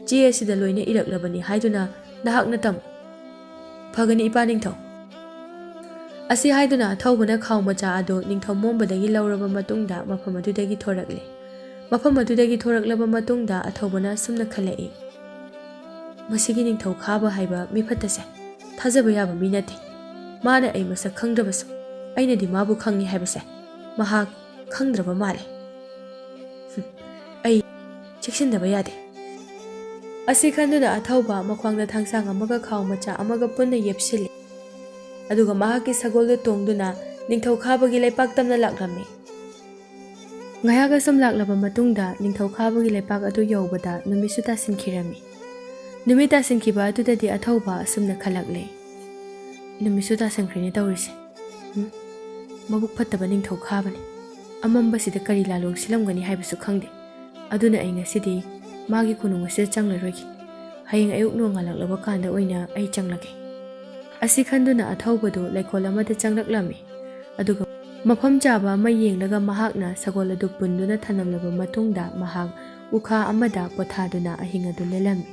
ꯆꯦ ꯑꯁꯤꯗ ꯂꯣꯏꯅ ꯏꯔꯛꯂꯕꯅꯤ ꯍꯥꯏꯗꯨꯅ ꯅꯍꯥꯛꯅ ꯇꯝꯃꯨ꯫" "ꯐꯒꯅꯤ, ꯏꯄꯥ ꯅꯤꯡꯊꯧ꯫" ꯑꯁꯤ ꯍꯥꯏꯗꯨꯅ ꯑꯊꯧꯕꯅ ꯈꯥꯎ ꯃꯆꯥ ꯑꯗꯨ ꯅꯤꯡꯊꯧ ꯃꯣꯝꯕꯗꯒꯤ ꯂꯧꯔꯕ ꯃꯇꯨꯡꯗ ꯃꯐꯝ ꯑꯗꯨꯗꯒꯤ ꯊꯣꯔꯛꯂꯦ꯫ ꯃꯐꯝ ꯑꯗꯨꯗꯒꯤ ꯊꯣꯔꯛꯂꯕ ꯃꯇꯨꯡꯗ ꯑꯊꯧꯕꯅ ꯑꯁꯨꯝꯅ ꯈꯜꯂꯛꯏ, "ꯃꯁꯤꯒꯤ ꯅꯤꯡꯊꯧ ꯈꯥꯕ ꯍꯥꯏꯕ ꯃꯤꯐꯠꯇꯁꯦ ꯊꯥꯖꯕ ꯌꯥꯕ ꯃꯤ ꯅꯠꯇꯦ꯫ ꯃꯥꯅ ꯑꯩ ꯃꯁꯛ ꯈꯪꯗ꯭ꯔꯕꯁꯨ ꯑꯩꯅꯗꯤ ꯃꯥꯕꯨ ꯈꯪꯉꯤ ꯍꯥꯏꯕꯁꯦ ꯃꯍꯥꯛ ꯈꯪꯗ꯭ꯔꯕ ꯃꯥꯜꯂꯦ꯫ ꯍꯨꯝ, ꯑꯩ ꯆꯦꯛꯁꯤꯟꯗꯕ ꯌꯥꯗꯦ꯫" ꯑꯁꯤ ꯈꯟꯗꯨꯅ ꯑꯊꯧꯕ ꯃꯈ꯭ꯋꯥꯡꯗ ꯊꯥꯡꯁꯥꯡ ꯑꯃꯒ ꯈꯥꯎ ꯃꯆꯥ ꯑꯃꯒ ꯄꯨꯟꯅ ꯌꯦꯞꯁꯤꯜꯂꯤ꯫ ꯑꯗꯨꯒ ꯃꯍꯥꯛꯀꯤ ꯁꯒꯣꯜꯗ ꯇꯣꯡꯗꯨꯅ ꯅꯤꯡꯊꯧ ꯈꯥꯕꯒꯤ ꯂꯩꯄꯥꯛ ꯇꯝꯅ ꯂꯥꯛꯂꯝꯃꯤ꯫ ꯉꯥꯏꯍꯥꯛ ꯑꯁꯨꯝ ꯂꯥꯛꯂꯕ ꯃꯇꯨꯡꯗ ꯅꯤꯡꯊꯧ ꯈꯥꯕꯒꯤ ꯂꯩꯄꯥꯛ ꯑꯗꯨ ꯌꯧꯕꯗ ꯅꯨꯃꯤꯠꯁꯨ ꯇꯥꯁꯤꯟꯈꯤꯔꯝꯃꯤ꯫ ꯅꯨꯃꯤꯠ ꯇꯥꯁꯤꯟꯈꯤꯕ ꯑꯗꯨꯗꯗꯤ ꯑꯊꯧꯕ ꯑꯁꯨꯝꯅ ꯈꯜꯂꯛꯂꯦ, "ꯅꯨꯃꯤꯠꯁꯨ ꯇꯥꯁꯤꯟꯈ꯭ꯔꯦꯅꯦ ꯇꯧꯔꯤꯁꯦ꯫ ꯎꯝ, ꯃꯕꯨꯛ ꯐꯠꯇꯕ ꯅꯤꯡꯊꯧ ꯈꯥꯕꯅꯤ꯫ ꯑꯃꯝꯕꯁꯤꯗ ꯀꯔꯤ ꯂꯥꯂꯣꯡ ꯁꯤꯜꯂꯝꯒꯅꯤ ꯍꯥꯏꯕꯁꯨ ꯈꯪꯗꯦ꯫ ꯑꯗꯨꯅ ꯑꯩ ꯉꯁꯤꯗꯤ ꯃꯥꯒꯤ ꯀꯣꯅꯨꯡ ꯑꯁꯤꯗ ꯆꯪꯂꯔꯣꯏꯒꯦ꯫ ꯍꯌꯦꯡ ꯑꯌꯨꯛ ꯅꯣꯡꯉꯥꯜꯂꯛꯂꯕ ꯀꯥꯟꯗ ꯑꯣꯏꯅ ꯑꯩ ꯆꯪꯂꯒꯦ꯫" ꯑꯁꯤ ꯈꯟꯗꯨꯅ ꯑꯊꯧꯕꯗꯨ ꯂꯩꯀꯣꯜ ꯑꯃꯗ ꯆꯪꯂꯛꯂꯝꯃꯤ꯫ ꯑꯗꯨꯒ ꯃꯐꯝ ꯆꯥꯕ ꯑꯃ ꯌꯦꯡꯂꯒ ꯃꯍꯥꯛꯅ ꯁꯒꯣꯜ ꯑꯗꯨ ꯄꯨꯟꯗꯨꯅ ꯊꯅꯝꯂꯕ ꯃꯇꯨꯡꯗ ꯃꯍꯥꯛ ꯎꯈꯥ ꯑꯃꯗ ꯄꯣꯊꯥꯗꯨꯅ ꯑꯍꯤꯡ ꯑꯗꯨ ꯂꯦꯜꯂꯝꯃꯤ꯫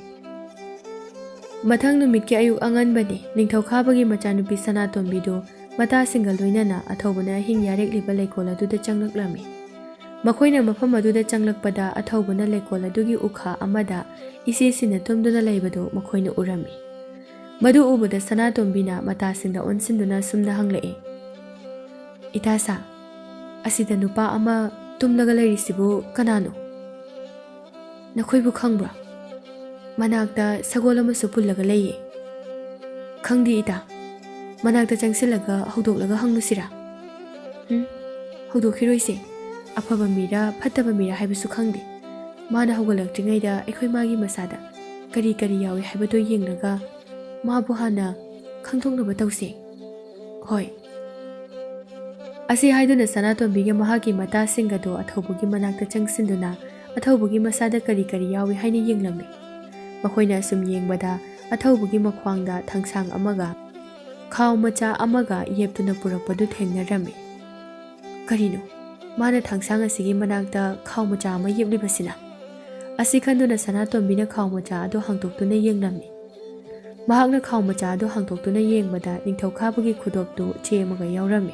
ꯃꯊꯪ ꯅꯨꯃꯤꯠꯀꯤ ꯑꯌꯨꯛ ꯑꯉꯟꯕꯅꯤ꯫ ꯅꯤꯡꯊꯧ ꯈꯥꯕꯒꯤ ꯃꯆꯥꯅꯨꯄꯤ ꯁꯅꯥꯇꯣꯝꯕꯤꯗꯨ ꯃꯇꯥꯁꯤꯡꯒ ꯂꯣꯏꯅꯅ ꯑꯊꯧꯕꯅ ꯑꯍꯤꯡ ꯌꯥꯔꯦꯛꯂꯤꯕ ꯂꯩꯀꯣꯜ ꯑꯗꯨꯗ ꯆꯪꯂꯛꯂꯝꯃꯤ꯫ ꯃꯈꯣꯏꯅ ꯃꯐꯝ ꯑꯗꯨꯗ ꯆꯪꯂꯛꯄꯗ ꯑꯊꯧꯕꯅ ꯂꯩꯀꯣꯜ ꯑꯗꯨꯒꯤ ꯎꯈꯥ ꯑꯃꯗ ꯏꯁꯤꯁꯤꯅ ꯇꯨꯝꯗꯨꯅ ꯂꯩꯕꯗꯨ ꯃꯈꯣꯏꯅ ꯎꯔꯝꯃꯤ꯫ ꯃꯗꯨ ꯎꯕꯗ ꯁꯅꯥꯇꯣꯝꯕꯤꯅ ꯃꯇꯥꯁꯤꯡꯗ ꯑꯣꯟꯁꯤꯟꯗꯨꯅ ꯁꯨꯝꯅ ꯍꯪꯂꯛꯏ, "ꯏꯇꯥ ꯁꯥ, ꯑꯁꯤꯗ ꯅꯨꯄꯥ ꯑꯃ ꯇꯨꯝꯂꯒ ꯂꯩꯔꯤꯁꯤꯕꯨ ꯀꯅꯥꯅꯣ? ꯅꯈꯣꯏꯕꯨ ꯈꯪꯕ꯭ꯔꯥ? ꯃꯅꯥꯛꯇ ꯁꯒꯣꯜ ꯑꯃꯁꯨ ꯄꯨꯜꯂꯒ ꯂꯩꯌꯦ꯫" "ꯈꯪꯗꯦ ꯏꯇꯥ, ꯃꯅꯥꯛꯇ ꯆꯪꯁꯤꯜꯂꯒ ꯍꯧꯗꯣꯛꯂꯒ ꯍꯪꯂꯨꯁꯤꯔꯥ?" "ꯎꯝ, ꯍꯧꯗꯣꯛꯈꯤꯔꯣꯏꯁꯦ꯫ ꯑꯐꯕ ꯃꯤꯔꯥ ꯐꯠꯇꯕ ꯃꯤꯔꯥ ꯍꯥꯏꯕꯁꯨ ꯈꯪꯗꯦ꯫ ꯃꯥꯅ ꯍꯧꯒꯠꯂꯛꯇ꯭ꯔꯤꯉꯩꯗ ꯑꯩꯈꯣꯏ ꯃꯥꯒꯤ ꯃꯁꯥꯗ ꯀꯔꯤ ꯀꯔꯤ ꯌꯥꯎꯏ ꯍꯥꯏꯕꯗꯨ ꯌꯦꯡꯂꯒ ꯃꯥꯕꯨ ꯍꯥꯟꯅ ꯈꯪꯗꯣꯛꯅꯕ ꯇꯧꯁꯦ꯫" "ꯍꯣꯏ꯫" ꯑꯁꯤ ꯍꯥꯏꯗꯨꯅ ꯁꯅꯥꯇꯣꯝꯕꯤꯒ ꯃꯍꯥꯛꯀꯤ ꯃꯇꯥꯁꯤꯡꯒꯗꯣ ꯑꯊꯧꯕꯒꯤ ꯃꯅꯥꯛꯇ ꯆꯪꯁꯤꯟꯗꯨꯅ ꯑꯊꯧꯕꯒꯤ ꯃꯁꯥꯗ ꯀꯔꯤ ꯀꯔꯤ ꯌꯥꯎꯏ ꯍꯥꯏꯅ ꯌꯦꯡꯂꯝꯃꯤ꯫ ꯃꯈꯣꯏꯅ ꯑꯁꯨꯝ ꯌꯦꯡꯕꯗ ꯑꯊꯧꯕꯒꯤ ꯃꯈ꯭ꯋꯥꯡꯗ ꯊꯥꯡꯁꯥꯡ ꯑꯃꯒ ꯈꯥꯎ ꯃꯆꯥ ꯑꯃꯒ ꯌꯦꯞꯇꯨꯅ ꯄꯨꯔꯛꯄꯗꯨ ꯊꯦꯡꯅꯔꯝꯃꯤ꯫ "ꯀꯔꯤꯅꯣ? ꯃꯥꯅ ꯊꯥꯡꯁꯥꯡ ꯑꯁꯤꯒꯤ ꯃꯅꯥꯛꯇ ꯈꯥꯎ ꯃꯆꯥ ꯑꯃ ꯌꯦꯞꯂꯤꯕꯁꯤꯅ?" ꯑꯁꯤ ꯈꯟꯗꯨꯅ ꯁꯅꯥꯇꯣꯝꯕꯤꯅ ꯈꯥꯎ ꯃꯆꯥ ꯑꯗꯨ ꯍꯥꯡꯗꯣꯛꯇꯨꯅ ꯌꯦꯡꯂꯝꯃꯤ꯫ ꯃꯍꯥꯛꯅ ꯈꯥꯎ ꯃꯆꯥ ꯑꯗꯨ ꯍꯥꯡꯗꯣꯛꯇꯨꯅ ꯌꯦꯡꯕꯗ ꯅꯤꯡꯊꯧ ꯈꯥꯕꯒꯤ ꯈꯨꯗꯣꯞꯇꯨ ꯆꯦ ꯑꯃꯒ ꯌꯥꯎꯔꯝꯃꯤ꯫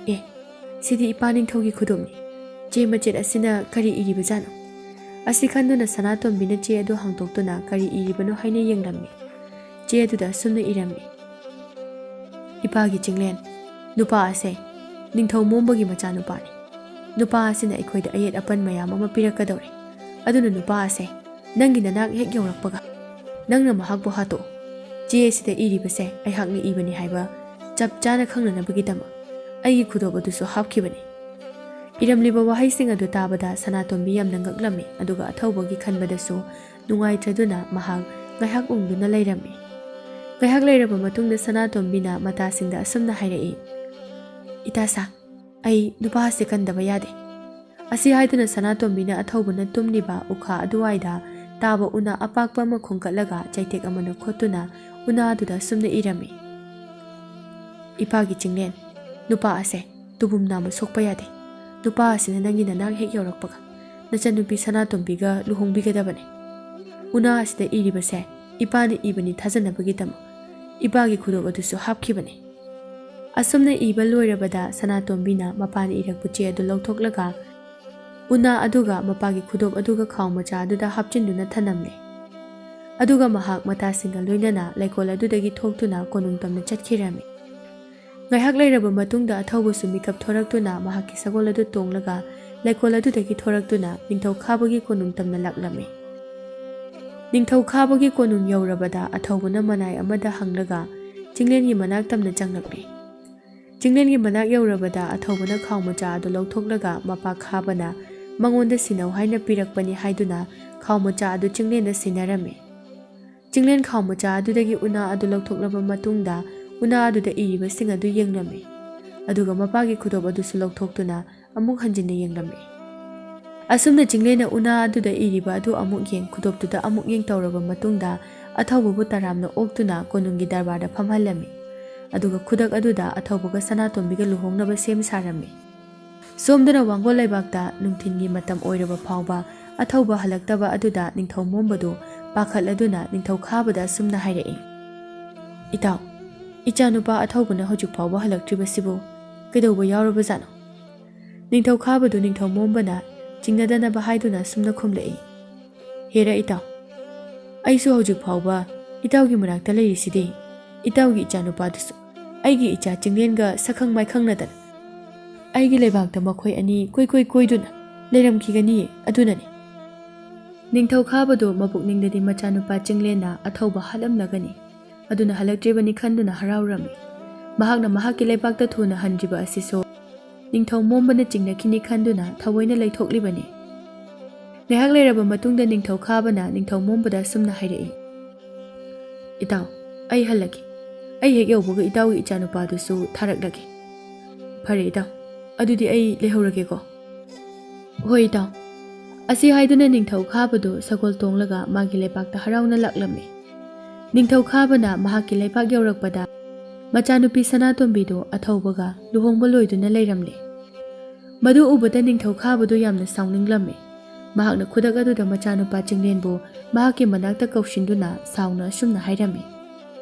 "ꯑꯦ, ꯁꯤꯗꯤ ꯏꯄꯥ ꯅꯤꯡꯊꯧꯒꯤ ꯈꯨꯗꯣꯞꯅꯤ꯫ ꯆꯦ ꯃꯆꯦꯠ ꯑꯁꯤꯅ ꯀꯔꯤ ꯏꯔꯤꯕꯖꯥꯠꯅꯣ?" ꯑꯁꯤ ꯈꯟꯗꯨꯅ ꯁꯅꯥꯇꯣꯝꯕꯤꯅ ꯆꯦ ꯑꯗꯨ ꯍꯥꯡꯗꯣꯛꯇꯨꯅ ꯀꯔꯤ ꯏꯔꯤꯕꯅꯣ ꯍꯥꯏꯅ ꯌꯦꯡꯂꯝꯃꯤ꯫ ꯆꯦ ꯑꯗꯨꯗ ꯑꯁꯨꯝꯅ ꯏꯔꯝꯃꯤ, "ꯏꯄꯥꯒꯤ ꯆꯤꯡꯂꯦꯟ, ꯅꯨꯄꯥ ꯑꯁꯦ ꯅꯤꯡꯊꯧ ꯃꯣꯝꯕꯒꯤ ꯃꯆꯥꯅꯨꯄꯥꯅꯤ꯫ ꯅꯨꯄꯥ ꯑꯁꯤꯅ ꯑꯩꯈꯣꯏꯗ ꯑꯌꯦꯠ ꯑꯄꯟ ꯃꯌꯥꯝ ꯑꯃ ꯄꯤꯔꯛꯀꯗꯧꯔꯦ꯫ ꯑꯗꯨꯅ ꯅꯨꯄꯥ ꯑꯁꯦ ꯅꯪꯒꯤ ꯅꯅꯥꯛ ꯍꯦꯛ ꯌꯧꯔꯛꯄꯒ ꯅꯪꯅ ꯃꯍꯥꯛꯄꯨ ꯍꯥꯠꯇꯣꯛꯎ꯫ ꯆꯦ ꯑꯁꯤꯗ ꯏꯔꯤꯕꯁꯦ ꯑꯩꯍꯥꯛꯅ ꯏꯕꯅꯤ ꯍꯥꯏꯕ ꯆꯞ ꯆꯥꯅ ꯈꯪꯅꯅꯕꯒꯤꯗꯃꯛ ꯑꯩꯒꯤ ꯈꯨꯗꯣꯞ ꯑꯗꯨꯁꯨ ꯍꯥꯞꯈꯤꯕꯅꯤ꯫" ꯏꯔꯝꯂꯤꯕ ꯋꯥꯍꯩꯁꯤꯡ ꯑꯗꯨ ꯇꯥꯕꯗ ꯁꯅꯥꯇꯣꯝꯕꯤ ꯌꯥꯝꯅ ꯉꯛꯂꯝꯃꯤ, ꯑꯗꯨꯒ ꯑꯊꯧꯕꯒꯤ ꯈꯟꯕꯗꯁꯨ ꯅꯨꯡꯉꯥꯏꯇ꯭ꯔꯗꯨꯅ ꯃꯍꯥꯛ ꯉꯥꯏꯍꯥꯛ ꯎꯪꯗꯨꯅ ꯂꯩꯔꯝꯃꯤ꯫ ꯉꯥꯏꯍꯥꯛ ꯂꯩꯔꯕ ꯃꯇꯨꯡꯗ ꯁꯅꯥꯇꯣꯝꯕꯤꯅ ꯃꯇꯥꯁꯤꯡꯗ ꯑꯁꯨꯝꯅ ꯍꯥꯏꯔꯛꯏ, "ꯏꯇꯥ ꯁꯥ, ꯑꯩ ꯅꯨꯄꯥ ꯑꯁꯤ ꯀꯟꯗꯕ ꯌꯥꯗꯦ꯫" ꯑꯁꯤ ꯍꯥꯏꯗꯨꯅ ꯁꯅꯥꯇꯣꯝꯕꯤꯅ ꯑꯊꯧꯕꯅ ꯇꯨꯝꯂꯤꯕ ꯎꯈꯥ ꯑꯗꯨꯋꯥꯏꯗ ꯇꯥꯕ ꯎꯅꯥ ꯑꯄꯥꯛꯄ ꯑꯃ ꯈꯣꯡꯀꯠꯂꯒ ꯆꯩꯇꯦꯛ ꯑꯃꯅ ꯈꯣꯠꯇꯨꯅ ꯎꯅꯥ ꯑꯗꯨꯗ ꯑꯁꯨꯝꯅ ꯏꯔꯝꯃꯤ, "ꯏꯄꯥꯒꯤ ꯆꯤꯡꯂꯦꯟ, ꯅꯨꯄꯥ ꯑꯁꯦ ꯇꯨꯕꯨꯝ ꯅꯥꯝꯃ ꯁꯣꯛꯄ ꯌꯥꯗꯦ꯫ ꯅꯨꯄꯥ ꯑꯁꯤꯅ ꯅꯪꯒꯤ ꯅꯅꯥꯛ ꯍꯦꯛ ꯌꯧꯔꯛꯄꯒ ꯅꯆꯟꯅꯨꯄꯤ ꯁꯅꯥꯇꯣꯝꯕꯤꯒ ꯂꯨꯍꯣꯡꯕꯤꯒꯗꯕꯅꯤ꯫ ꯎꯅꯥ ꯑꯁꯤꯗ ꯏꯔꯤꯕꯁꯦ ꯏꯄꯥꯅ ꯏꯕꯅꯤ ꯊꯥꯖꯅꯕꯒꯤꯗꯃꯛ ꯏꯄꯥꯒꯤ ꯈꯨꯗꯣꯞ ꯑꯗꯨꯁꯨ ꯍꯥꯞꯈꯤꯕꯅꯤ꯫" ꯑꯁꯨꯝꯅ ꯏꯕ ꯂꯣꯏꯔꯕꯗ ꯁꯅꯥꯇꯣꯝꯕꯤꯅ ꯃꯄꯥꯅ ꯏꯔꯛꯄ ꯆꯦ ꯑꯗꯨ ꯂꯧꯊꯣꯛꯂꯒ ꯎꯅꯥ ꯑꯗꯨꯒ ꯃꯄꯥꯒꯤ ꯈꯨꯗꯣꯞ ꯑꯗꯨꯒ ꯈꯥꯎ ꯃꯆꯥ ꯑꯗꯨꯗ ꯍꯥꯞꯆꯤꯟꯗꯨꯅ ꯊꯅꯝꯃꯤ꯫ ꯑꯗꯨꯒ ꯃꯍꯥꯛ ꯃꯇꯥꯁꯤꯡꯒ ꯂꯣꯏꯅꯅ ꯂꯩꯀꯣꯜ ꯑꯗꯨꯗꯒꯤ ꯊꯣꯛꯇꯨꯅ ꯀꯣꯅꯨꯡ ꯇꯝꯅ ꯆꯠꯈꯤꯔꯝꯃꯤ꯫ ꯉꯥꯏꯍꯥꯛ ꯂꯩꯔꯕ ꯃꯇꯨꯡꯗ ꯑꯊꯧꯕꯁꯨ ꯃꯤꯀꯞ ꯊꯣꯔꯛꯇꯨꯅ ꯃꯍꯥꯛꯀꯤ ꯁꯒꯣꯜ ꯑꯗꯨ ꯇꯣꯡꯂꯒ ꯂꯩꯀꯣꯜ ꯑꯗꯨꯗꯒꯤ ꯊꯣꯔꯛꯇꯨꯅ ꯅꯤꯡꯊꯧ ꯈꯥꯕꯒꯤ ꯀꯣꯅꯨꯡ ꯇꯝꯅ ꯂꯥꯛꯂꯝꯃꯤ꯫ ꯅꯤꯡꯊꯧ ꯈꯥꯕꯒꯤ ꯀꯣꯅꯨꯡ ꯌꯧꯔꯕꯗ ꯑꯊꯧꯕꯅ ꯃꯅꯥꯏ ꯑꯃꯗ ꯍꯪꯂꯒ ꯆꯤꯡꯂꯦꯟꯒꯤ ꯃꯅꯥꯛ ꯇꯝꯅ ꯆꯪꯂꯛꯂꯤ꯫ ꯆꯤꯡꯂꯦꯟꯒꯤ ꯃꯅꯥꯛ ꯌꯧꯔꯕꯗ ꯑꯊꯧꯕꯅ ꯈꯥꯎ ꯃꯆꯥ ꯑꯗꯨ ꯂꯧꯊꯣꯛꯂꯒ ꯃꯄꯥ ꯈꯥꯕꯅ ꯃꯉꯣꯟꯗ ꯁꯤꯟꯅꯧ ꯍꯥꯏꯅ ꯄꯤꯔꯛꯄꯅꯤ ꯍꯥꯏꯗꯨꯅ ꯈꯥꯎ ꯃꯆꯥ ꯑꯗꯨ ꯆꯤꯡꯂꯦꯟꯗ ꯁꯤꯟꯅꯔꯝꯃꯤ꯫ ꯆꯤꯡꯂꯦꯟ ꯈꯥꯎ ꯃꯆꯥ ꯑꯗꯨꯗꯒꯤ ꯎꯅꯥ ꯑꯗꯨ ꯂꯧꯊꯣꯛꯂꯕ ꯃꯇꯨꯡꯗ ꯎꯅꯥ ꯑꯗꯨꯗ ꯏꯔꯤꯕꯁꯤꯡ ꯑꯗꯨ ꯌꯦꯡꯂꯝꯃꯤ꯫ ꯑꯗꯨꯒ ꯃꯄꯥꯒꯤ ꯈꯨꯗꯣꯞ ꯑꯗꯨꯁꯨ ꯂꯧꯊꯣꯛꯇꯨꯅ ꯑꯃꯨꯛ ꯍꯟꯖꯤꯟꯅ ꯌꯦꯡꯂꯝꯃꯤ꯫ ꯑꯁꯨꯝꯅ ꯆꯤꯡꯂꯦꯟꯅ ꯎꯅꯥ ꯑꯗꯨꯗ ꯏꯔꯤꯕ ꯑꯗꯨ ꯑꯃꯨꯛ ꯌꯦꯡ, ꯈꯨꯗꯣꯞꯇꯨꯗ ꯑꯃꯨꯛ ꯌꯦꯡ ꯇꯧꯔꯕ ꯃꯇꯨꯡꯗ ꯑꯊꯧꯕꯕꯨ ꯇꯔꯥꯝꯅ ꯑꯣꯛꯇꯨꯅ ꯀꯣꯅꯨꯡꯒꯤ ꯗꯔꯕꯥꯔꯗ ꯐꯝꯍꯜꯂꯝꯃꯤ꯫ ꯑꯗꯨꯒ ꯈꯨꯗꯛ ꯑꯗꯨꯗ ꯑꯊꯧꯕꯒ ꯁꯅꯥꯇꯣꯝꯕꯤꯒ ꯂꯨꯍꯣꯡꯅꯕ ꯁꯦꯝ ꯁꯥꯔꯝꯃꯤ꯫ ꯁꯣꯝꯗꯅ ꯋꯥꯡꯒꯣꯜ ꯂꯩꯕꯥꯛꯇ ꯅꯨꯡꯊꯤꯜꯒꯤ ꯃꯇꯝ ꯑꯣꯏꯔꯕ ꯐꯥꯎꯕ ꯑꯊꯧꯕ ꯍꯜꯂꯛꯇꯕ ꯑꯗꯨꯗ ꯅꯤꯡꯊꯧ ꯃꯣꯝꯕꯗꯨ ꯄꯥꯈꯠꯂꯗꯨꯅ ꯅꯤꯡꯊꯧ ꯈꯥꯕꯗ ꯑꯁꯨꯝꯅ ꯍꯥꯏꯔꯛꯏ, "ꯏꯇꯥꯎ, ꯏꯆꯥꯅꯨꯄꯥ ꯑꯊꯧꯕꯅ ꯍꯧꯖꯤꯛ ꯐꯥꯎꯕ ꯍꯜꯂꯛꯇ꯭ꯔꯤꯕꯁꯤꯕꯨ ꯀꯩꯗꯧꯕ ꯌꯥꯎꯔꯕꯖꯥꯠꯅꯣ?" ꯅꯤꯡꯊꯧ ꯈꯥꯕꯗꯨ ꯅꯤꯡꯊꯧ ꯃꯣꯝꯕꯅ ꯆꯤꯡꯅꯗꯅꯕ ꯍꯥꯏꯗꯨꯅ ꯑꯁꯨꯝꯅ ꯈꯨꯝꯂꯛꯏ, "ꯍꯦꯔꯥ ꯏꯇꯥꯎ, ꯑꯩꯁꯨ ꯍꯧꯖꯤꯛ ꯐꯥꯎꯕ ꯏꯇꯥꯎꯒꯤ ꯃꯅꯥꯛꯇ ꯂꯩꯔꯤꯁꯤꯗꯤ, ꯏꯇꯥꯎꯒꯤ ꯏꯆꯥꯅꯨꯄꯥꯗꯨꯁꯨ ꯑꯩꯒꯤ ꯏꯆꯥ ꯆꯤꯡꯂꯦꯟꯒ ꯁꯛꯈꯪ ꯃꯥꯏꯈꯪꯅꯗꯅ ꯑꯩꯒꯤ ꯂꯩꯕꯥꯛꯇ ꯃꯈꯣꯏ ꯑꯅꯤ ꯀꯣꯏꯀꯣꯏ ꯀꯣꯏꯗꯨꯅ ꯂꯩꯔꯝꯈꯤꯒꯅꯤꯌꯦ, ꯑꯗꯨꯅꯅꯤ꯫" ꯅꯤꯡꯊꯧ ꯈꯥꯕꯗꯨ ꯃꯄꯨꯛꯅꯤꯡꯗꯗꯤ ꯃꯆꯥꯅꯨꯄꯥ ꯆꯤꯡꯂꯦꯟꯅ ꯑꯊꯧꯕ ꯍꯥꯠꯂꯝꯂꯒꯅꯤ, ꯑꯗꯨꯅ ꯍꯜꯂꯛꯇ꯭ꯔꯤꯕꯅꯤ ꯈꯟꯗꯨꯅ ꯍꯔꯥꯎꯔꯝꯃꯤ꯫ ꯃꯍꯥꯛꯅ ꯃꯍꯥꯛꯀꯤ ꯂꯩꯕꯥꯛꯇ ꯊꯨꯅ ꯍꯟꯗ꯭ꯔꯤꯕ ꯑꯁꯤꯁꯨ ꯅꯤꯡꯊꯧ ꯃꯣꯝꯕꯅ ꯆꯤꯡꯅꯈꯤꯅꯤ ꯈꯟꯗꯨꯅ ꯊꯑꯣꯏꯅ ꯂꯩꯊꯣꯛꯂꯤꯕꯅꯤ꯫ ꯉꯥꯏꯍꯥꯛ ꯂꯩꯔꯕ ꯃꯇꯨꯡꯗ ꯅꯤꯡꯊꯧ ꯈꯥꯕꯅ ꯅꯤꯡꯊꯧ ꯃꯣꯝꯕꯗ ꯑꯁꯨꯝꯅ ꯍꯥꯏꯔꯛꯏ, "ꯏꯇꯥꯎ, ꯑꯩ ꯍꯜꯂꯒꯦ꯫ ꯑꯩ ꯍꯦꯛ ꯌꯧꯕꯒ ꯏꯇꯥꯎꯒꯤ ꯏꯆꯥꯅꯨꯄꯥꯗꯨꯁꯨ ꯊꯥꯔꯛꯂꯒꯦ꯫" "ꯐꯔꯦ ꯏꯇꯥꯎ, ꯑꯗꯨꯗꯤ ꯑꯩ ꯂꯩꯍꯧꯔꯒꯦꯀꯣ꯫" "ꯍꯣꯏ ꯏꯇꯥꯎ꯫" ꯑꯁꯤ ꯍꯥꯏꯗꯨꯅ ꯅꯤꯡꯊꯧ ꯈꯥꯕꯗꯨ ꯁꯒꯣꯜ ꯇꯣꯡꯂꯒ ꯃꯥꯒꯤ ꯂꯩꯄꯥꯛꯇ ꯍꯔꯥꯎꯅ ꯂꯥꯛꯂꯝꯃꯤ꯫ ꯅꯤꯡꯊꯧ ꯈꯥꯕꯅ ꯃꯍꯥꯛꯀꯤ ꯂꯩꯄꯥꯛ ꯌꯧꯔꯛꯄꯗ ꯃꯆꯥꯅꯨꯄꯤ ꯁꯅꯥꯇꯣꯝꯕꯤꯗꯨ ꯑꯊꯧꯕꯒ ꯂꯨꯍꯣꯡꯕ ꯂꯣꯏꯗꯨꯅ ꯂꯩꯔꯝꯂꯦ꯫ ꯃꯗꯨ ꯎꯕꯗ ꯅꯤꯡꯊꯧ ꯈꯥꯕꯗꯨ ꯌꯥꯝꯅ ꯁꯥꯎꯅꯤꯡꯂꯝꯃꯤ꯫ ꯃꯍꯥꯛꯅ ꯈꯨꯗꯛ ꯑꯗꯨꯗ ꯃꯆꯥꯅꯨꯄꯥ ꯆꯤꯡꯂꯦꯟꯕꯨ ꯃꯍꯥꯛꯀꯤ ꯃꯅꯥꯛꯇ ꯀꯧꯁꯤꯟꯗꯨꯅ ꯁꯥꯎꯅ ꯑꯁꯨꯝꯅ ꯍꯥꯏꯔꯝꯃꯤ,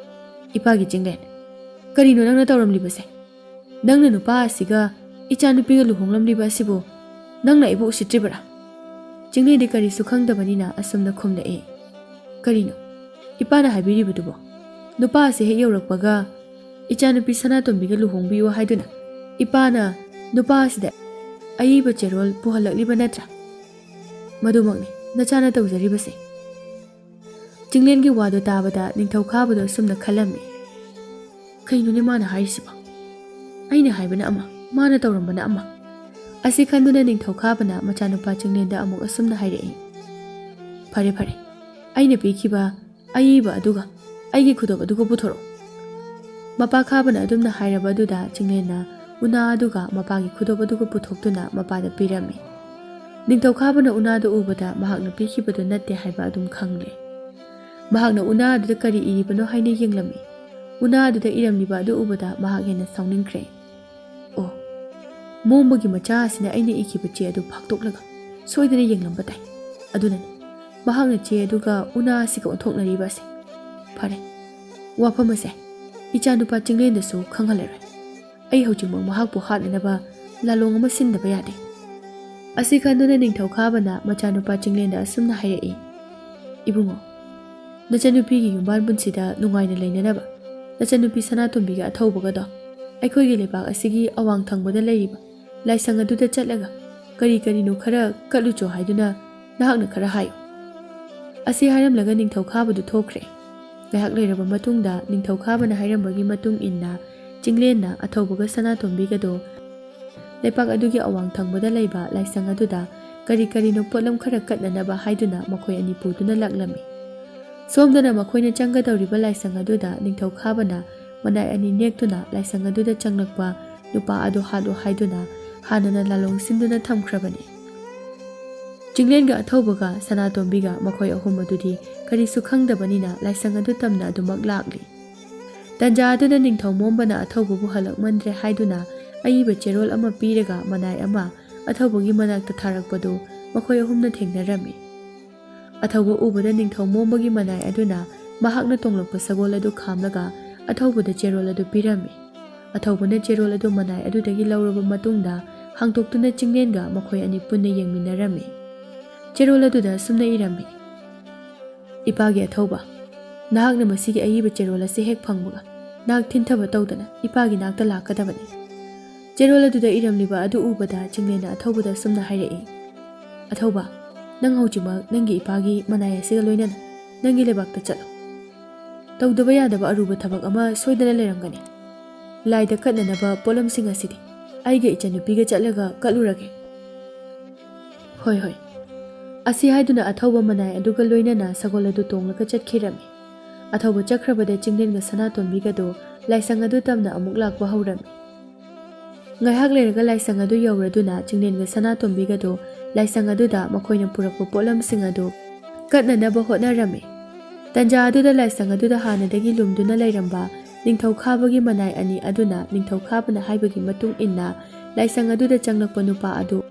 "ꯏꯄꯥꯒꯤ ꯆꯤꯡꯂꯦꯟ, ꯀꯔꯤꯅꯣ ꯅꯪꯅ ꯇꯧꯔꯝꯂꯤꯕꯁꯦ? ꯅꯪꯅ ꯅꯨꯄꯥ ꯑꯁꯤꯒ ꯏꯆꯥꯅꯨꯄꯤꯒ ꯂꯨꯍꯣꯡꯂꯝꯂꯤꯕ ꯑꯁꯤꯕꯨ ꯅꯪꯅ ꯑꯩꯕꯨ ꯎꯁꯤꯠꯇ꯭ꯔꯤꯕꯔꯥ?" ꯆꯤꯡꯂꯦꯟꯗꯤ ꯀꯔꯤꯁꯨ ꯈꯪꯗꯕꯅꯤꯅ ꯑꯁꯨꯝꯅ ꯈꯨꯝꯂꯛꯏ, "ꯀꯔꯤꯅꯣ? ꯏꯄꯥꯅ ꯍꯥꯏꯕꯤꯔꯤꯕꯗꯨꯕꯣ? ꯅꯨꯄꯥ ꯑꯁꯤ ꯍꯦꯛ ꯌꯧꯔꯛꯄꯒ ꯏꯆꯥꯅꯨꯄꯤ ꯁꯅꯥꯇꯣꯝꯕꯤꯒ ꯂꯨꯍꯣꯡꯕꯤꯌꯨ ꯍꯥꯏꯗꯨꯅ ꯏꯄꯥꯅ ꯅꯨꯄꯥ ꯑꯁꯤꯗ ꯑꯏꯕ ꯆꯦꯔꯣꯜ ꯄꯨꯍꯜꯂꯛꯂꯤꯕ ꯅꯠꯇ꯭ꯔꯥ? ꯃꯗꯨꯃꯛꯅꯤ ꯅꯆꯥꯅ ꯇꯧꯖꯔꯤꯕꯁꯦ꯫ ꯆꯤꯡꯂꯦꯟꯒꯤ ꯋꯥꯗꯨ ꯇꯥꯕꯗ ꯅꯤꯡꯊꯧꯈꯥꯕꯗꯣ ꯑꯁꯨꯝꯅ ꯈꯜꯂꯝꯃꯤ, "ꯀꯩꯅꯣꯅꯦ ꯃꯥꯅ ꯍꯥꯏꯔꯤꯁꯤꯕꯣ? ꯑꯩꯅ ꯍꯥꯏꯕꯅ ꯑꯃ, ꯃꯥꯅ ꯇꯧꯔꯝꯕꯅ ꯑꯃ"꯫ ꯑꯁꯤ ꯈꯟꯗꯨꯅ ꯅꯤꯡꯊꯧꯈꯥꯕꯅ ꯃꯆꯥꯅꯨꯄꯥ ꯆꯤꯡꯂꯦꯟꯗ ꯑꯃꯨꯛ ꯑꯁꯨꯝꯅ ꯍꯥꯏꯔꯛꯏ, "ꯐꯔꯦ ꯐꯔꯦ, ꯑꯩꯅ ꯄꯤꯈꯤꯕ ꯑꯏꯕ ꯑꯗꯨꯒ ꯑꯩꯒꯤ ꯈꯨꯗꯣꯞ ꯑꯗꯨꯒ ꯄꯨꯊꯣꯔꯛꯎ"꯫ ꯃꯄꯥ ꯈꯥꯕꯅ ꯑꯗꯨꯝꯅ ꯍꯥꯏꯔꯕ ꯑꯗꯨꯗ ꯆꯤꯡꯂꯦꯟꯅ ꯎꯅꯥ ꯑꯗꯨꯒ ꯃꯄꯥꯒꯤ ꯈꯨꯗꯣꯞ ꯑꯗꯨꯒ ꯄꯨꯊꯣꯛꯇꯨꯅ ꯃꯄꯥꯗ ꯄꯤꯔꯝꯃꯤ꯫ ꯅꯤꯡꯊꯧꯈꯥꯕꯅ ꯎꯅꯥꯗꯨ ꯎꯕꯗ ꯃꯍꯥꯛꯅ ꯄꯤꯈꯤꯕꯗꯨ ꯅꯠꯇꯦ ꯍꯥꯏꯕ ꯑꯗꯨꯝ ꯈꯪꯂꯦ꯫ ꯃꯍꯥꯛꯅ ꯎꯅꯥ ꯑꯗꯨꯗ ꯀꯔꯤ ꯏꯔꯤꯕꯅꯣ ꯍꯥꯏꯅ ꯌꯦꯡꯂꯝꯃꯤ꯫ ꯎꯅꯥ ꯑꯗꯨꯗ ꯏꯔꯝꯂꯤꯕ ꯑꯗꯨ ꯎꯕꯗ ꯃꯍꯥꯛ ꯍꯦꯟꯅ ꯁꯥꯎꯅꯤꯡꯈ꯭ꯔꯦ꯫ "ꯑꯣ, ꯃꯣꯝꯕꯒꯤ ꯃꯆꯥ ꯑꯁꯤꯅ ꯑꯩꯅ ꯏꯈꯤꯕ ꯆꯦ ꯑꯗꯨ ꯐꯥꯛꯇꯣꯛꯂꯒ ꯁꯣꯏꯗꯅ ꯌꯦꯡꯂꯝꯕ ꯇꯥꯏ꯫ ꯑꯗꯨꯅꯅꯤ ꯃꯍꯥꯛꯅ ꯆꯦ ꯑꯗꯨꯒ ꯎꯅꯥ ꯑꯁꯤꯒ ꯑꯣꯟꯊꯣꯛꯅꯔꯤꯕ ꯑꯁꯤ꯫ ꯐꯔꯦ, ꯋꯥꯐꯝ ꯑꯁꯦ ꯏꯆꯥꯅꯨꯄꯥ ꯆꯤꯡꯂꯦꯟꯗꯁꯨ ꯈꯪꯍꯜꯂꯔꯣꯏ꯫ ꯑꯩ ꯍꯧꯖꯤꯛꯃꯛ ꯃꯍꯥꯛꯄꯨ ꯍꯥꯠꯅꯅꯕ ꯂꯥꯂꯣꯡ ꯑꯃ ꯁꯤꯟꯗꯕ ꯌꯥꯗꯦ"꯫ ꯑꯁꯤ ꯈꯟꯗꯨꯅ ꯅꯤꯡꯊꯧꯈꯥꯕꯅ ꯃꯆꯥꯅꯨꯄꯥ ꯆꯤꯡꯂꯦꯟꯗ ꯑꯁꯨꯝꯅ ꯍꯥꯏꯔꯛꯏ, "ꯏꯕꯨꯡꯉꯣ, ꯅꯆꯟꯅꯨꯄꯤꯒꯤ ꯌꯨꯝꯕꯥꯟ ꯄꯨꯟꯁꯤꯗ ꯅꯨꯡꯉꯥꯏꯅ ꯂꯩꯅꯅꯕ ꯅꯆꯟꯅꯨꯄꯤ ꯁꯅꯥꯇꯣꯝꯕꯤꯒ ꯑꯊꯧꯕꯒꯗꯣ ꯑꯩꯈꯣꯏꯒꯤ ꯂꯩꯕꯥꯛ ꯑꯁꯤꯒꯤ ꯑꯋꯥꯡ ꯊꯪꯕꯗ ꯂꯩꯔꯤꯕ ꯂꯥꯏꯁꯪ ꯑꯗꯨꯗ ꯆꯠꯂꯒ ꯀꯔꯤ ꯀꯔꯤꯅꯣ ꯈꯔ ꯀꯠꯂꯨꯆꯣ ꯍꯥꯏꯗꯨꯅ ꯅꯍꯥꯛꯅ ꯈꯔ ꯍꯥꯏꯌꯨ"꯫ ꯑꯁꯤ ꯍꯥꯏꯔꯝꯂꯒ ꯅꯤꯡꯊꯧꯈꯥꯕꯗꯨ ꯊꯣꯛꯈ꯭ꯔꯦ꯫ ꯉꯥꯏꯍꯥꯛ ꯂꯩꯔꯕ ꯃꯇꯨꯡꯗ ꯅꯤꯡꯊꯧꯈꯥꯕꯅ ꯍꯥꯏꯔꯝꯕꯒꯤ ꯃꯇꯨꯡ ꯏꯟꯅ ꯆꯤꯡꯂꯦꯟꯅ ꯑꯊꯧꯕꯒ ꯁꯅꯥꯇꯣꯝꯕꯤꯒꯗꯣ ꯂꯩꯄꯥꯛ ꯑꯗꯨꯒꯤ ꯑꯋꯥꯡ ꯊꯪꯕꯗ ꯂꯩꯕ ꯂꯥꯏꯁꯪ ꯑꯗꯨꯗ ꯀꯔꯤ ꯀꯔꯤꯅꯣ ꯄꯣꯠꯂꯝ ꯈꯔ ꯀꯠꯅꯅꯕ ꯍꯥꯏꯗꯨꯅ ꯃꯈꯣꯏ ꯑꯅꯤ ꯄꯨꯗꯨꯅ ꯂꯥꯛꯂꯝꯃꯤ꯫ ꯁꯣꯝꯗꯅ ꯃꯈꯣꯏꯅ ꯆꯪꯒꯗꯧꯔꯤꯕ ꯂꯥꯏꯁꯪ ꯑꯗꯨꯗ ꯅꯤꯡꯊꯧꯈꯥꯕꯅ ꯃꯅꯥꯏ ꯑꯅꯤ ꯅꯦꯛꯇꯨꯅ ꯂꯥꯏꯁꯪ ꯑꯗꯨꯗ ꯆꯪꯂꯛꯄ ꯅꯨꯄꯥ ꯑꯗꯨ ꯍꯥꯠꯂꯨ ꯍꯥꯏꯗꯨꯅ ꯍꯥꯟꯅꯅ ꯂꯥꯂꯣꯡ ꯁꯤꯟꯗꯨꯅ ꯊꯝꯈ꯭ꯔꯕꯅꯤ꯫ ꯆꯤꯡꯂꯦꯟꯒ ꯑꯊꯧꯕꯒ ꯁꯅꯥꯇꯣꯝꯕꯤꯒ ꯃꯈꯣꯏ ꯑꯍꯨꯝ ꯑꯗꯨꯗꯤ ꯀꯔꯤꯁꯨ ꯈꯪꯗꯕꯅꯤꯅ ꯂꯥꯏꯁꯪ ꯑꯗꯨ ꯇꯝꯅ ꯑꯗꯨꯃꯛ ꯂꯥꯛꯂꯤ꯫ ꯇꯟꯖꯥ ꯑꯗꯨꯗ ꯅꯤꯡꯊꯧ ꯃꯣꯝꯕꯅ ꯑꯊꯧꯕꯕꯨ ꯍꯜꯂꯛꯃꯟꯗ꯭ꯔꯦ ꯍꯥꯏꯗꯨꯅ ꯑꯏꯕ ꯆꯦꯔꯣꯜ ꯑꯃ ꯄꯤꯔꯒ ꯃꯅꯥꯏ ꯑꯃ ꯑꯊꯧꯕꯒꯤ ꯃꯅꯥꯛꯇ ꯊꯥꯔꯛꯄꯗꯨ ꯃꯈꯣꯏ ꯑꯍꯨꯝꯅ ꯊꯦꯡꯅꯔꯝꯃꯤ꯫ ꯑꯊꯧꯕ ꯎꯕꯗ ꯅꯤꯡꯊꯧ ꯃꯣꯝꯕꯒꯤ ꯃꯅꯥꯏ ꯑꯗꯨꯅ ꯃꯍꯥꯛꯅ ꯇꯣꯡꯂꯛꯄ ꯁꯒꯣꯜ ꯑꯗꯨ ꯈꯥꯝꯂꯒ ꯑꯊꯧꯕꯗ ꯆꯦꯔꯣꯜ ꯑꯗꯨ ꯄꯤꯔꯝꯃꯤ꯫ ꯑꯊꯧꯕꯅ ꯆꯦꯔꯣꯜ ꯑꯗꯨ ꯃꯅꯥꯏ ꯑꯗꯨꯗꯒꯤ ꯂꯧꯔꯕ ꯃꯇꯨꯡꯗ ꯍꯥꯡꯗꯣꯛꯇꯨꯅ ꯆꯤꯡꯂꯦꯟꯒ ꯃꯈꯣꯏ ꯑꯅꯤ ꯄꯨꯟꯅ ꯌꯦꯡꯃꯤꯟꯅꯔꯝꯃꯤ꯫ ꯆꯦꯔꯣꯜ ꯑꯗꯨꯗ ꯑꯁꯨꯝꯅ ꯏꯔꯝꯃꯤ, "ꯏꯄꯥꯒꯤ ꯑꯊꯧꯕ, ꯅꯍꯥꯛꯅ ꯃꯁꯤꯒꯤ ꯑꯏꯕ ꯆꯦꯔꯣꯜ ꯑꯁꯤ ꯍꯦꯛ ꯐꯪꯕꯒ ꯅꯍꯥꯛ ꯊꯤꯟꯊꯕ ꯇꯧꯗꯅ ꯏꯄꯥꯒꯤ ꯅꯥꯛꯇ ꯂꯥꯛꯀꯗꯕꯅꯤ꯫ ꯆꯦꯔꯣꯜ ꯑꯗꯨꯗ ꯏꯔꯝꯂꯤꯕ ꯑꯗꯨ ꯎꯕꯗ ꯆꯤꯡꯂꯦꯟꯅ ꯑꯊꯧꯕꯗ ꯑꯁꯨꯝꯅ ꯍꯥꯏꯔꯛꯏ, "ꯑꯊꯧꯕ, ꯅꯪ ꯍꯧꯖꯤꯛꯃꯛ ꯅꯪꯒꯤ ꯏꯄꯥꯒꯤ ꯃꯅꯥꯏ ꯑꯁꯤꯒ ꯂꯣꯏꯅꯅ ꯅꯪꯒꯤ ꯂꯩꯕꯥꯛꯇ ꯆꯠꯂꯣ꯫ ꯇꯧꯗꯕ ꯌꯥꯗꯕ ꯑꯔꯨꯕ ꯊꯕꯛ ꯑꯃ ꯁꯣꯏꯗꯅ ꯂꯩꯔꯝꯒꯅꯤ꯫ ꯂꯥꯏꯗ ꯀꯠꯅꯅꯕ ꯄꯣꯠꯂꯝꯁꯤꯡ ꯑꯁꯤꯗꯤ ꯑꯩꯒ ꯏꯆꯟꯅꯨꯄꯤꯒ ꯆꯠꯂꯒ ꯀꯠꯂꯨꯔꯒꯦ꯫" "ꯍꯣꯏ, ꯍꯣꯏ꯫" ꯑꯁꯤ ꯍꯥꯏꯗꯨꯅ ꯑꯊꯧꯕ ꯃꯅꯥꯏ ꯑꯗꯨꯒ ꯂꯣꯏꯅꯅ ꯁꯒꯣꯜ ꯑꯗꯨ ꯇꯣꯡꯂꯒ ꯆꯠꯈꯤꯔꯝꯃꯤ꯫ ꯑꯊꯧꯕ ꯆꯠꯈ꯭ꯔꯕꯗ ꯆꯤꯡꯂꯦꯟꯒ ꯁꯅꯥꯇꯣꯝꯕꯤꯒꯗꯨ ꯂꯥꯏꯁꯪ ꯑꯗꯨ ꯇꯝꯅ ꯑꯃꯨꯛ ꯂꯥꯛꯄ ꯍꯧꯔꯝꯃꯤ꯫ ꯉꯥꯏꯍꯥꯛ ꯂꯩꯔꯒ ꯂꯥꯏꯁꯪ ꯑꯗꯨ ꯌꯧꯔꯗꯨꯅ ꯆꯤꯡꯂꯦꯟꯒ ꯁꯅꯥꯇꯣꯝꯕꯤꯒꯗꯨ ꯂꯥꯏꯁꯪ ꯑꯗꯨꯗ ꯃꯈꯣꯏꯅ ꯄꯨꯔꯛꯄ ꯄꯣꯠꯂꯝꯁꯤꯡ ꯑꯗꯨ ꯀꯠꯅꯅꯕ ꯍꯣꯠꯅꯔꯝꯃꯤ꯫ ꯇꯟꯖꯥ ꯑꯗꯨꯗ ꯂꯥꯏꯁꯪ ꯑꯗꯨꯗ ꯍꯥꯟꯅꯗꯒꯤ ꯂꯨꯝꯗꯨꯅ ꯂꯩꯔꯝꯕ ꯅꯤꯡꯊꯧꯈꯥꯕꯒꯤ ꯃꯅꯥꯏ ꯑꯅꯤ ꯑꯗꯨꯅ ꯅꯤꯡꯊꯧꯈꯥꯕꯅ ꯍꯥꯏꯕꯒꯤ ꯃꯇꯨꯡ ꯏꯟꯅ ꯂꯥꯏꯁꯪ ꯑꯗꯨꯗ ꯆꯪꯂꯛꯄ ꯅꯨꯄꯥ ꯑꯗꯨ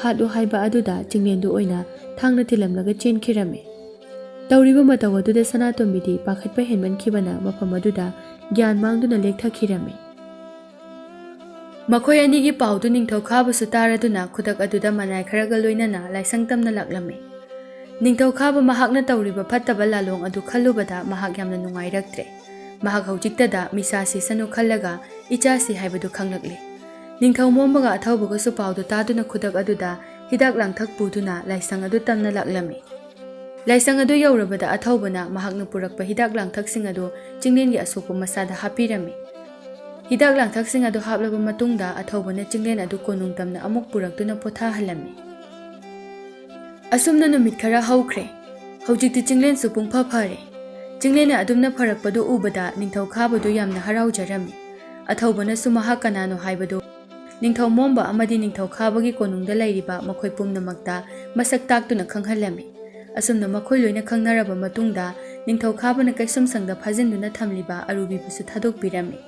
ꯍꯥꯠꯂꯨ ꯍꯥꯏꯕ ꯑꯗꯨꯗ ꯆꯤꯡꯂꯦꯟꯗꯨ ꯑꯣꯏꯅ ꯊꯥꯡꯅ ꯊꯤꯜꯂꯝꯂꯒ ꯆꯦꯟꯈꯤꯔꯝꯃꯤ꯫ ꯇꯧꯔꯤꯕ ꯃꯇꯧ ꯑꯗꯨꯗ ꯁꯅꯥꯇꯣꯝꯕꯤꯗꯤ ꯄꯥꯈꯠꯄ ꯍꯦꯟꯃꯟꯈꯤꯕꯅ ꯃꯐꯝ ꯑꯗꯨꯗ ꯒ꯭ꯌꯥꯟ ꯃꯥꯡꯗꯨꯅ ꯂꯦꯛꯊꯈꯤꯔꯝꯃꯤ꯫ ꯃꯈꯣꯏ ꯑꯅꯤꯒꯤ ꯄꯥꯎꯗꯨ ꯅꯤꯡꯊꯧꯈꯥꯕꯁꯨ ꯇꯥꯔꯗꯨꯅ ꯈꯨꯗꯛ ꯑꯗꯨꯗ ꯃꯅꯥꯏ ꯈꯔꯒ ꯂꯣꯏꯅꯅ ꯂꯥꯏꯁꯪ ꯇꯝꯅ ꯂꯥꯛꯂꯝꯃꯤ꯫ ꯅꯤꯡꯊꯧꯈꯥꯕ ꯃꯍꯥꯛꯅ ꯇꯧꯔꯤꯕ ꯐꯠꯇꯕ ꯂꯥꯂꯣꯡ ꯑꯗꯨ ꯈꯜꯂꯨꯕꯗ ꯃꯍꯥꯛ ꯌꯥꯝꯅ ꯅꯨꯡꯉꯥꯏꯔꯛꯇ꯭ꯔꯦ꯫ ꯃꯍꯥꯛ ꯍꯧꯖꯤꯛꯇꯗ ꯃꯤꯁꯥ ꯁꯤꯁꯅꯨ ꯈꯜꯂꯒ ꯏꯆꯥꯁꯤ ꯍꯥꯏꯕꯗꯨ ꯈꯪꯂꯛꯂꯦ꯫ ꯅꯤꯡꯊꯧ ꯃꯣꯝꯕꯒ ꯑꯊꯧꯕꯒꯁꯨ ꯄꯥꯎꯗꯨ ꯇꯥꯗꯨꯅ ꯈꯨꯗꯛ ꯑꯗꯨꯗ ꯍꯤꯗꯥꯛ ꯂꯥꯡꯊꯛ ꯄꯨꯗꯨꯅ ꯂꯥꯏꯁꯪ ꯑꯗꯨ ꯇꯝꯅ ꯂꯥꯛꯂꯝꯃꯤ꯫ ꯂꯥꯏꯁꯪ ꯑꯗꯨ ꯌꯧꯔꯕꯗ ꯑꯊꯧꯕꯅ ꯃꯍꯥꯛꯅ ꯄꯨꯔꯛꯄ ꯍꯤꯗꯥꯛ ꯂꯥꯡꯊꯛꯁꯤꯡ ꯑꯗꯨ ꯆꯤꯡꯂꯦꯟꯒꯤ ꯑꯁꯣꯛꯄ ꯃꯁꯥꯗ ꯍꯥꯞꯄꯤꯔꯝꯃꯤ꯫ ꯍꯤꯗꯥꯛ ꯂꯥꯡꯊꯛꯁꯤꯡ ꯑꯗꯨ ꯍꯥꯞꯂꯕ ꯃꯇꯨꯡꯗ ꯑꯊꯧꯕꯅ ꯆꯤꯡꯂꯦꯟ ꯑꯗꯨ ꯀꯣꯅꯨꯡ ꯇꯝꯅ ꯑꯃꯨꯛ ꯄꯨꯔꯛꯇꯨꯅ ꯄꯣꯊꯥꯍꯜꯂꯝꯃꯤ꯫ ꯑꯁꯨꯝꯅ ꯅꯨꯃꯤꯠ ꯈꯔ ꯍꯧꯈ꯭ꯔꯦ꯫ ꯍꯧꯖꯤꯛꯇꯤ ꯆꯤꯡꯂꯦꯟꯁꯨ ꯄꯨꯡꯐ ꯐꯔꯦ꯫ ꯆꯤꯡꯂꯦꯟꯅ ꯑꯗꯨꯝꯅ ꯐꯔꯛꯄꯗꯨ ꯎꯕꯗ ꯅꯤꯡꯊꯧ ꯈꯥꯕꯗꯨ ꯌꯥꯝꯅ ꯍꯔꯥꯎꯖꯔꯝꯃꯤ꯫ ꯑꯊꯧꯕꯅꯁꯨ ꯃꯍꯥꯛ ꯀꯅꯥꯅꯣ ꯍꯥꯏꯕꯗꯨ ꯅꯤꯡꯊꯧ ꯃꯣꯝꯕ ꯑꯃꯗꯤ ꯅꯤꯡꯊꯧ ꯈꯥꯕꯒꯤ ꯀꯣꯅꯨꯡꯗ ꯂꯩꯔꯤꯕ ꯃꯈꯣꯏ ꯄꯨꯝꯅꯃꯛꯇ ꯃꯁꯛ ꯇꯥꯛꯇꯨꯅ ꯈꯪꯍꯜꯂꯝꯃꯤ꯫ ꯑꯁꯨꯝꯅ ꯃꯈꯣꯏ ꯂꯣꯏꯅ ꯈꯪꯅꯔꯕ ꯃꯇꯨꯡꯗ ꯅꯤꯡꯊꯧ ꯈꯥꯕꯅ ꯀꯩꯁꯨꯝꯁꯪꯗ ꯐꯥꯖꯤꯟꯗꯨꯅ ꯊꯝꯂꯤꯕ ꯑꯔꯨꯕꯤꯕꯨꯁꯨ ꯊꯥꯗꯣꯛꯄꯤꯔꯝꯃꯤ꯫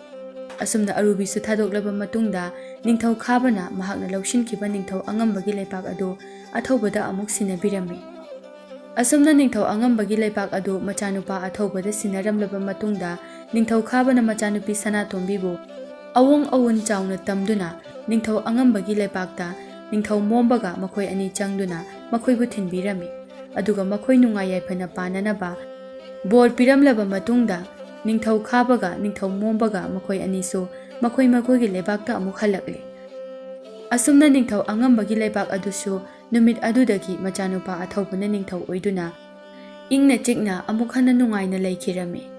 ꯑꯁꯨꯝꯅ ꯑꯔꯨꯕꯤꯁꯨ ꯊꯥꯗꯣꯛꯂꯕ ꯃꯇꯨꯡꯗ ꯅꯤꯡꯊꯧ ꯈꯥꯕꯅ ꯃꯍꯥꯛꯅ ꯂꯧꯁꯤꯟꯈꯤꯕ ꯅꯤꯡꯊꯧ ꯑꯉꯝꯕꯒꯤ ꯂꯩꯄꯥꯛ ꯑꯗꯨ ꯑꯊꯧꯕꯗ ꯑꯃꯨꯛ ꯁꯤꯟꯅꯕꯤꯔꯝꯃꯤ꯫ ꯑꯁꯨꯝꯅ ꯅꯤꯡꯊꯧ ꯑꯉꯝꯕꯒꯤ ꯂꯩꯄꯥꯛ ꯑꯗꯨ ꯃꯆꯥꯅꯨꯄꯥ ꯑꯊꯧꯕꯗ ꯁꯤꯟꯅꯔꯝꯂꯕ ꯃꯇꯨꯡꯗ ꯅꯤꯡꯊꯧ ꯈꯥꯕꯅ ꯃꯆꯥꯅꯨꯄꯤ ꯁꯅꯥꯇꯣꯝꯕꯤꯕꯨ ꯑꯋꯣꯡ ꯑꯋꯨꯟ ꯆꯥꯎꯅ ꯇꯝꯗꯨꯅ ꯅꯤꯡꯊꯧ ꯑꯉꯝꯕꯒꯤ ꯂꯩꯄꯥꯛꯇ ꯅꯤꯡꯊꯧ ꯃꯣꯝꯕꯒ ꯃꯈꯣꯏ ꯑꯅꯤ ꯆꯪꯗꯨꯅ ꯃꯈꯣꯏꯕꯨ ꯊꯤꯟꯕꯤꯔꯝꯃꯤ꯫ ꯑꯗꯨꯒ ꯃꯈꯣꯏ ꯅꯨꯡꯉꯥꯏ ꯌꯥꯏꯐꯅ ꯄꯥꯟꯅꯅꯕ ꯕꯣꯔ ꯄꯤꯔꯝꯂꯕ ꯃꯇꯨꯡꯗ ꯅꯤꯡꯊꯧ ꯈꯥꯕꯒ ꯅꯤꯡꯊꯧ ꯃꯣꯝꯕꯒ ꯃꯈꯣꯏ ꯑꯅꯤꯁꯨ ꯃꯈꯣꯏ ꯃꯈꯣꯏꯒꯤ ꯂꯩꯕꯥꯛꯇ ꯑꯃꯨꯛ ꯍꯜꯂꯛꯂꯦ꯫ ꯑꯁꯨꯝꯅ ꯅꯤꯡꯊꯧ ꯑꯉꯝꯕꯒꯤ ꯂꯩꯕꯥꯛ ꯑꯗꯨꯁꯨ ꯅꯨꯃꯤꯠ ꯑꯗꯨꯗꯒꯤ ꯃꯆꯥꯅꯨꯄꯥ ꯑꯊꯧꯕꯅ ꯅꯤꯡꯊꯧ ꯑꯣꯏꯗꯨꯅ ꯏꯪꯅ ꯆꯤꯛꯅ ꯑꯃꯨꯛ ꯍꯟꯅ ꯅꯨꯡꯉꯥꯏꯅ ꯂꯩꯈꯤꯔꯝꯃꯤ꯫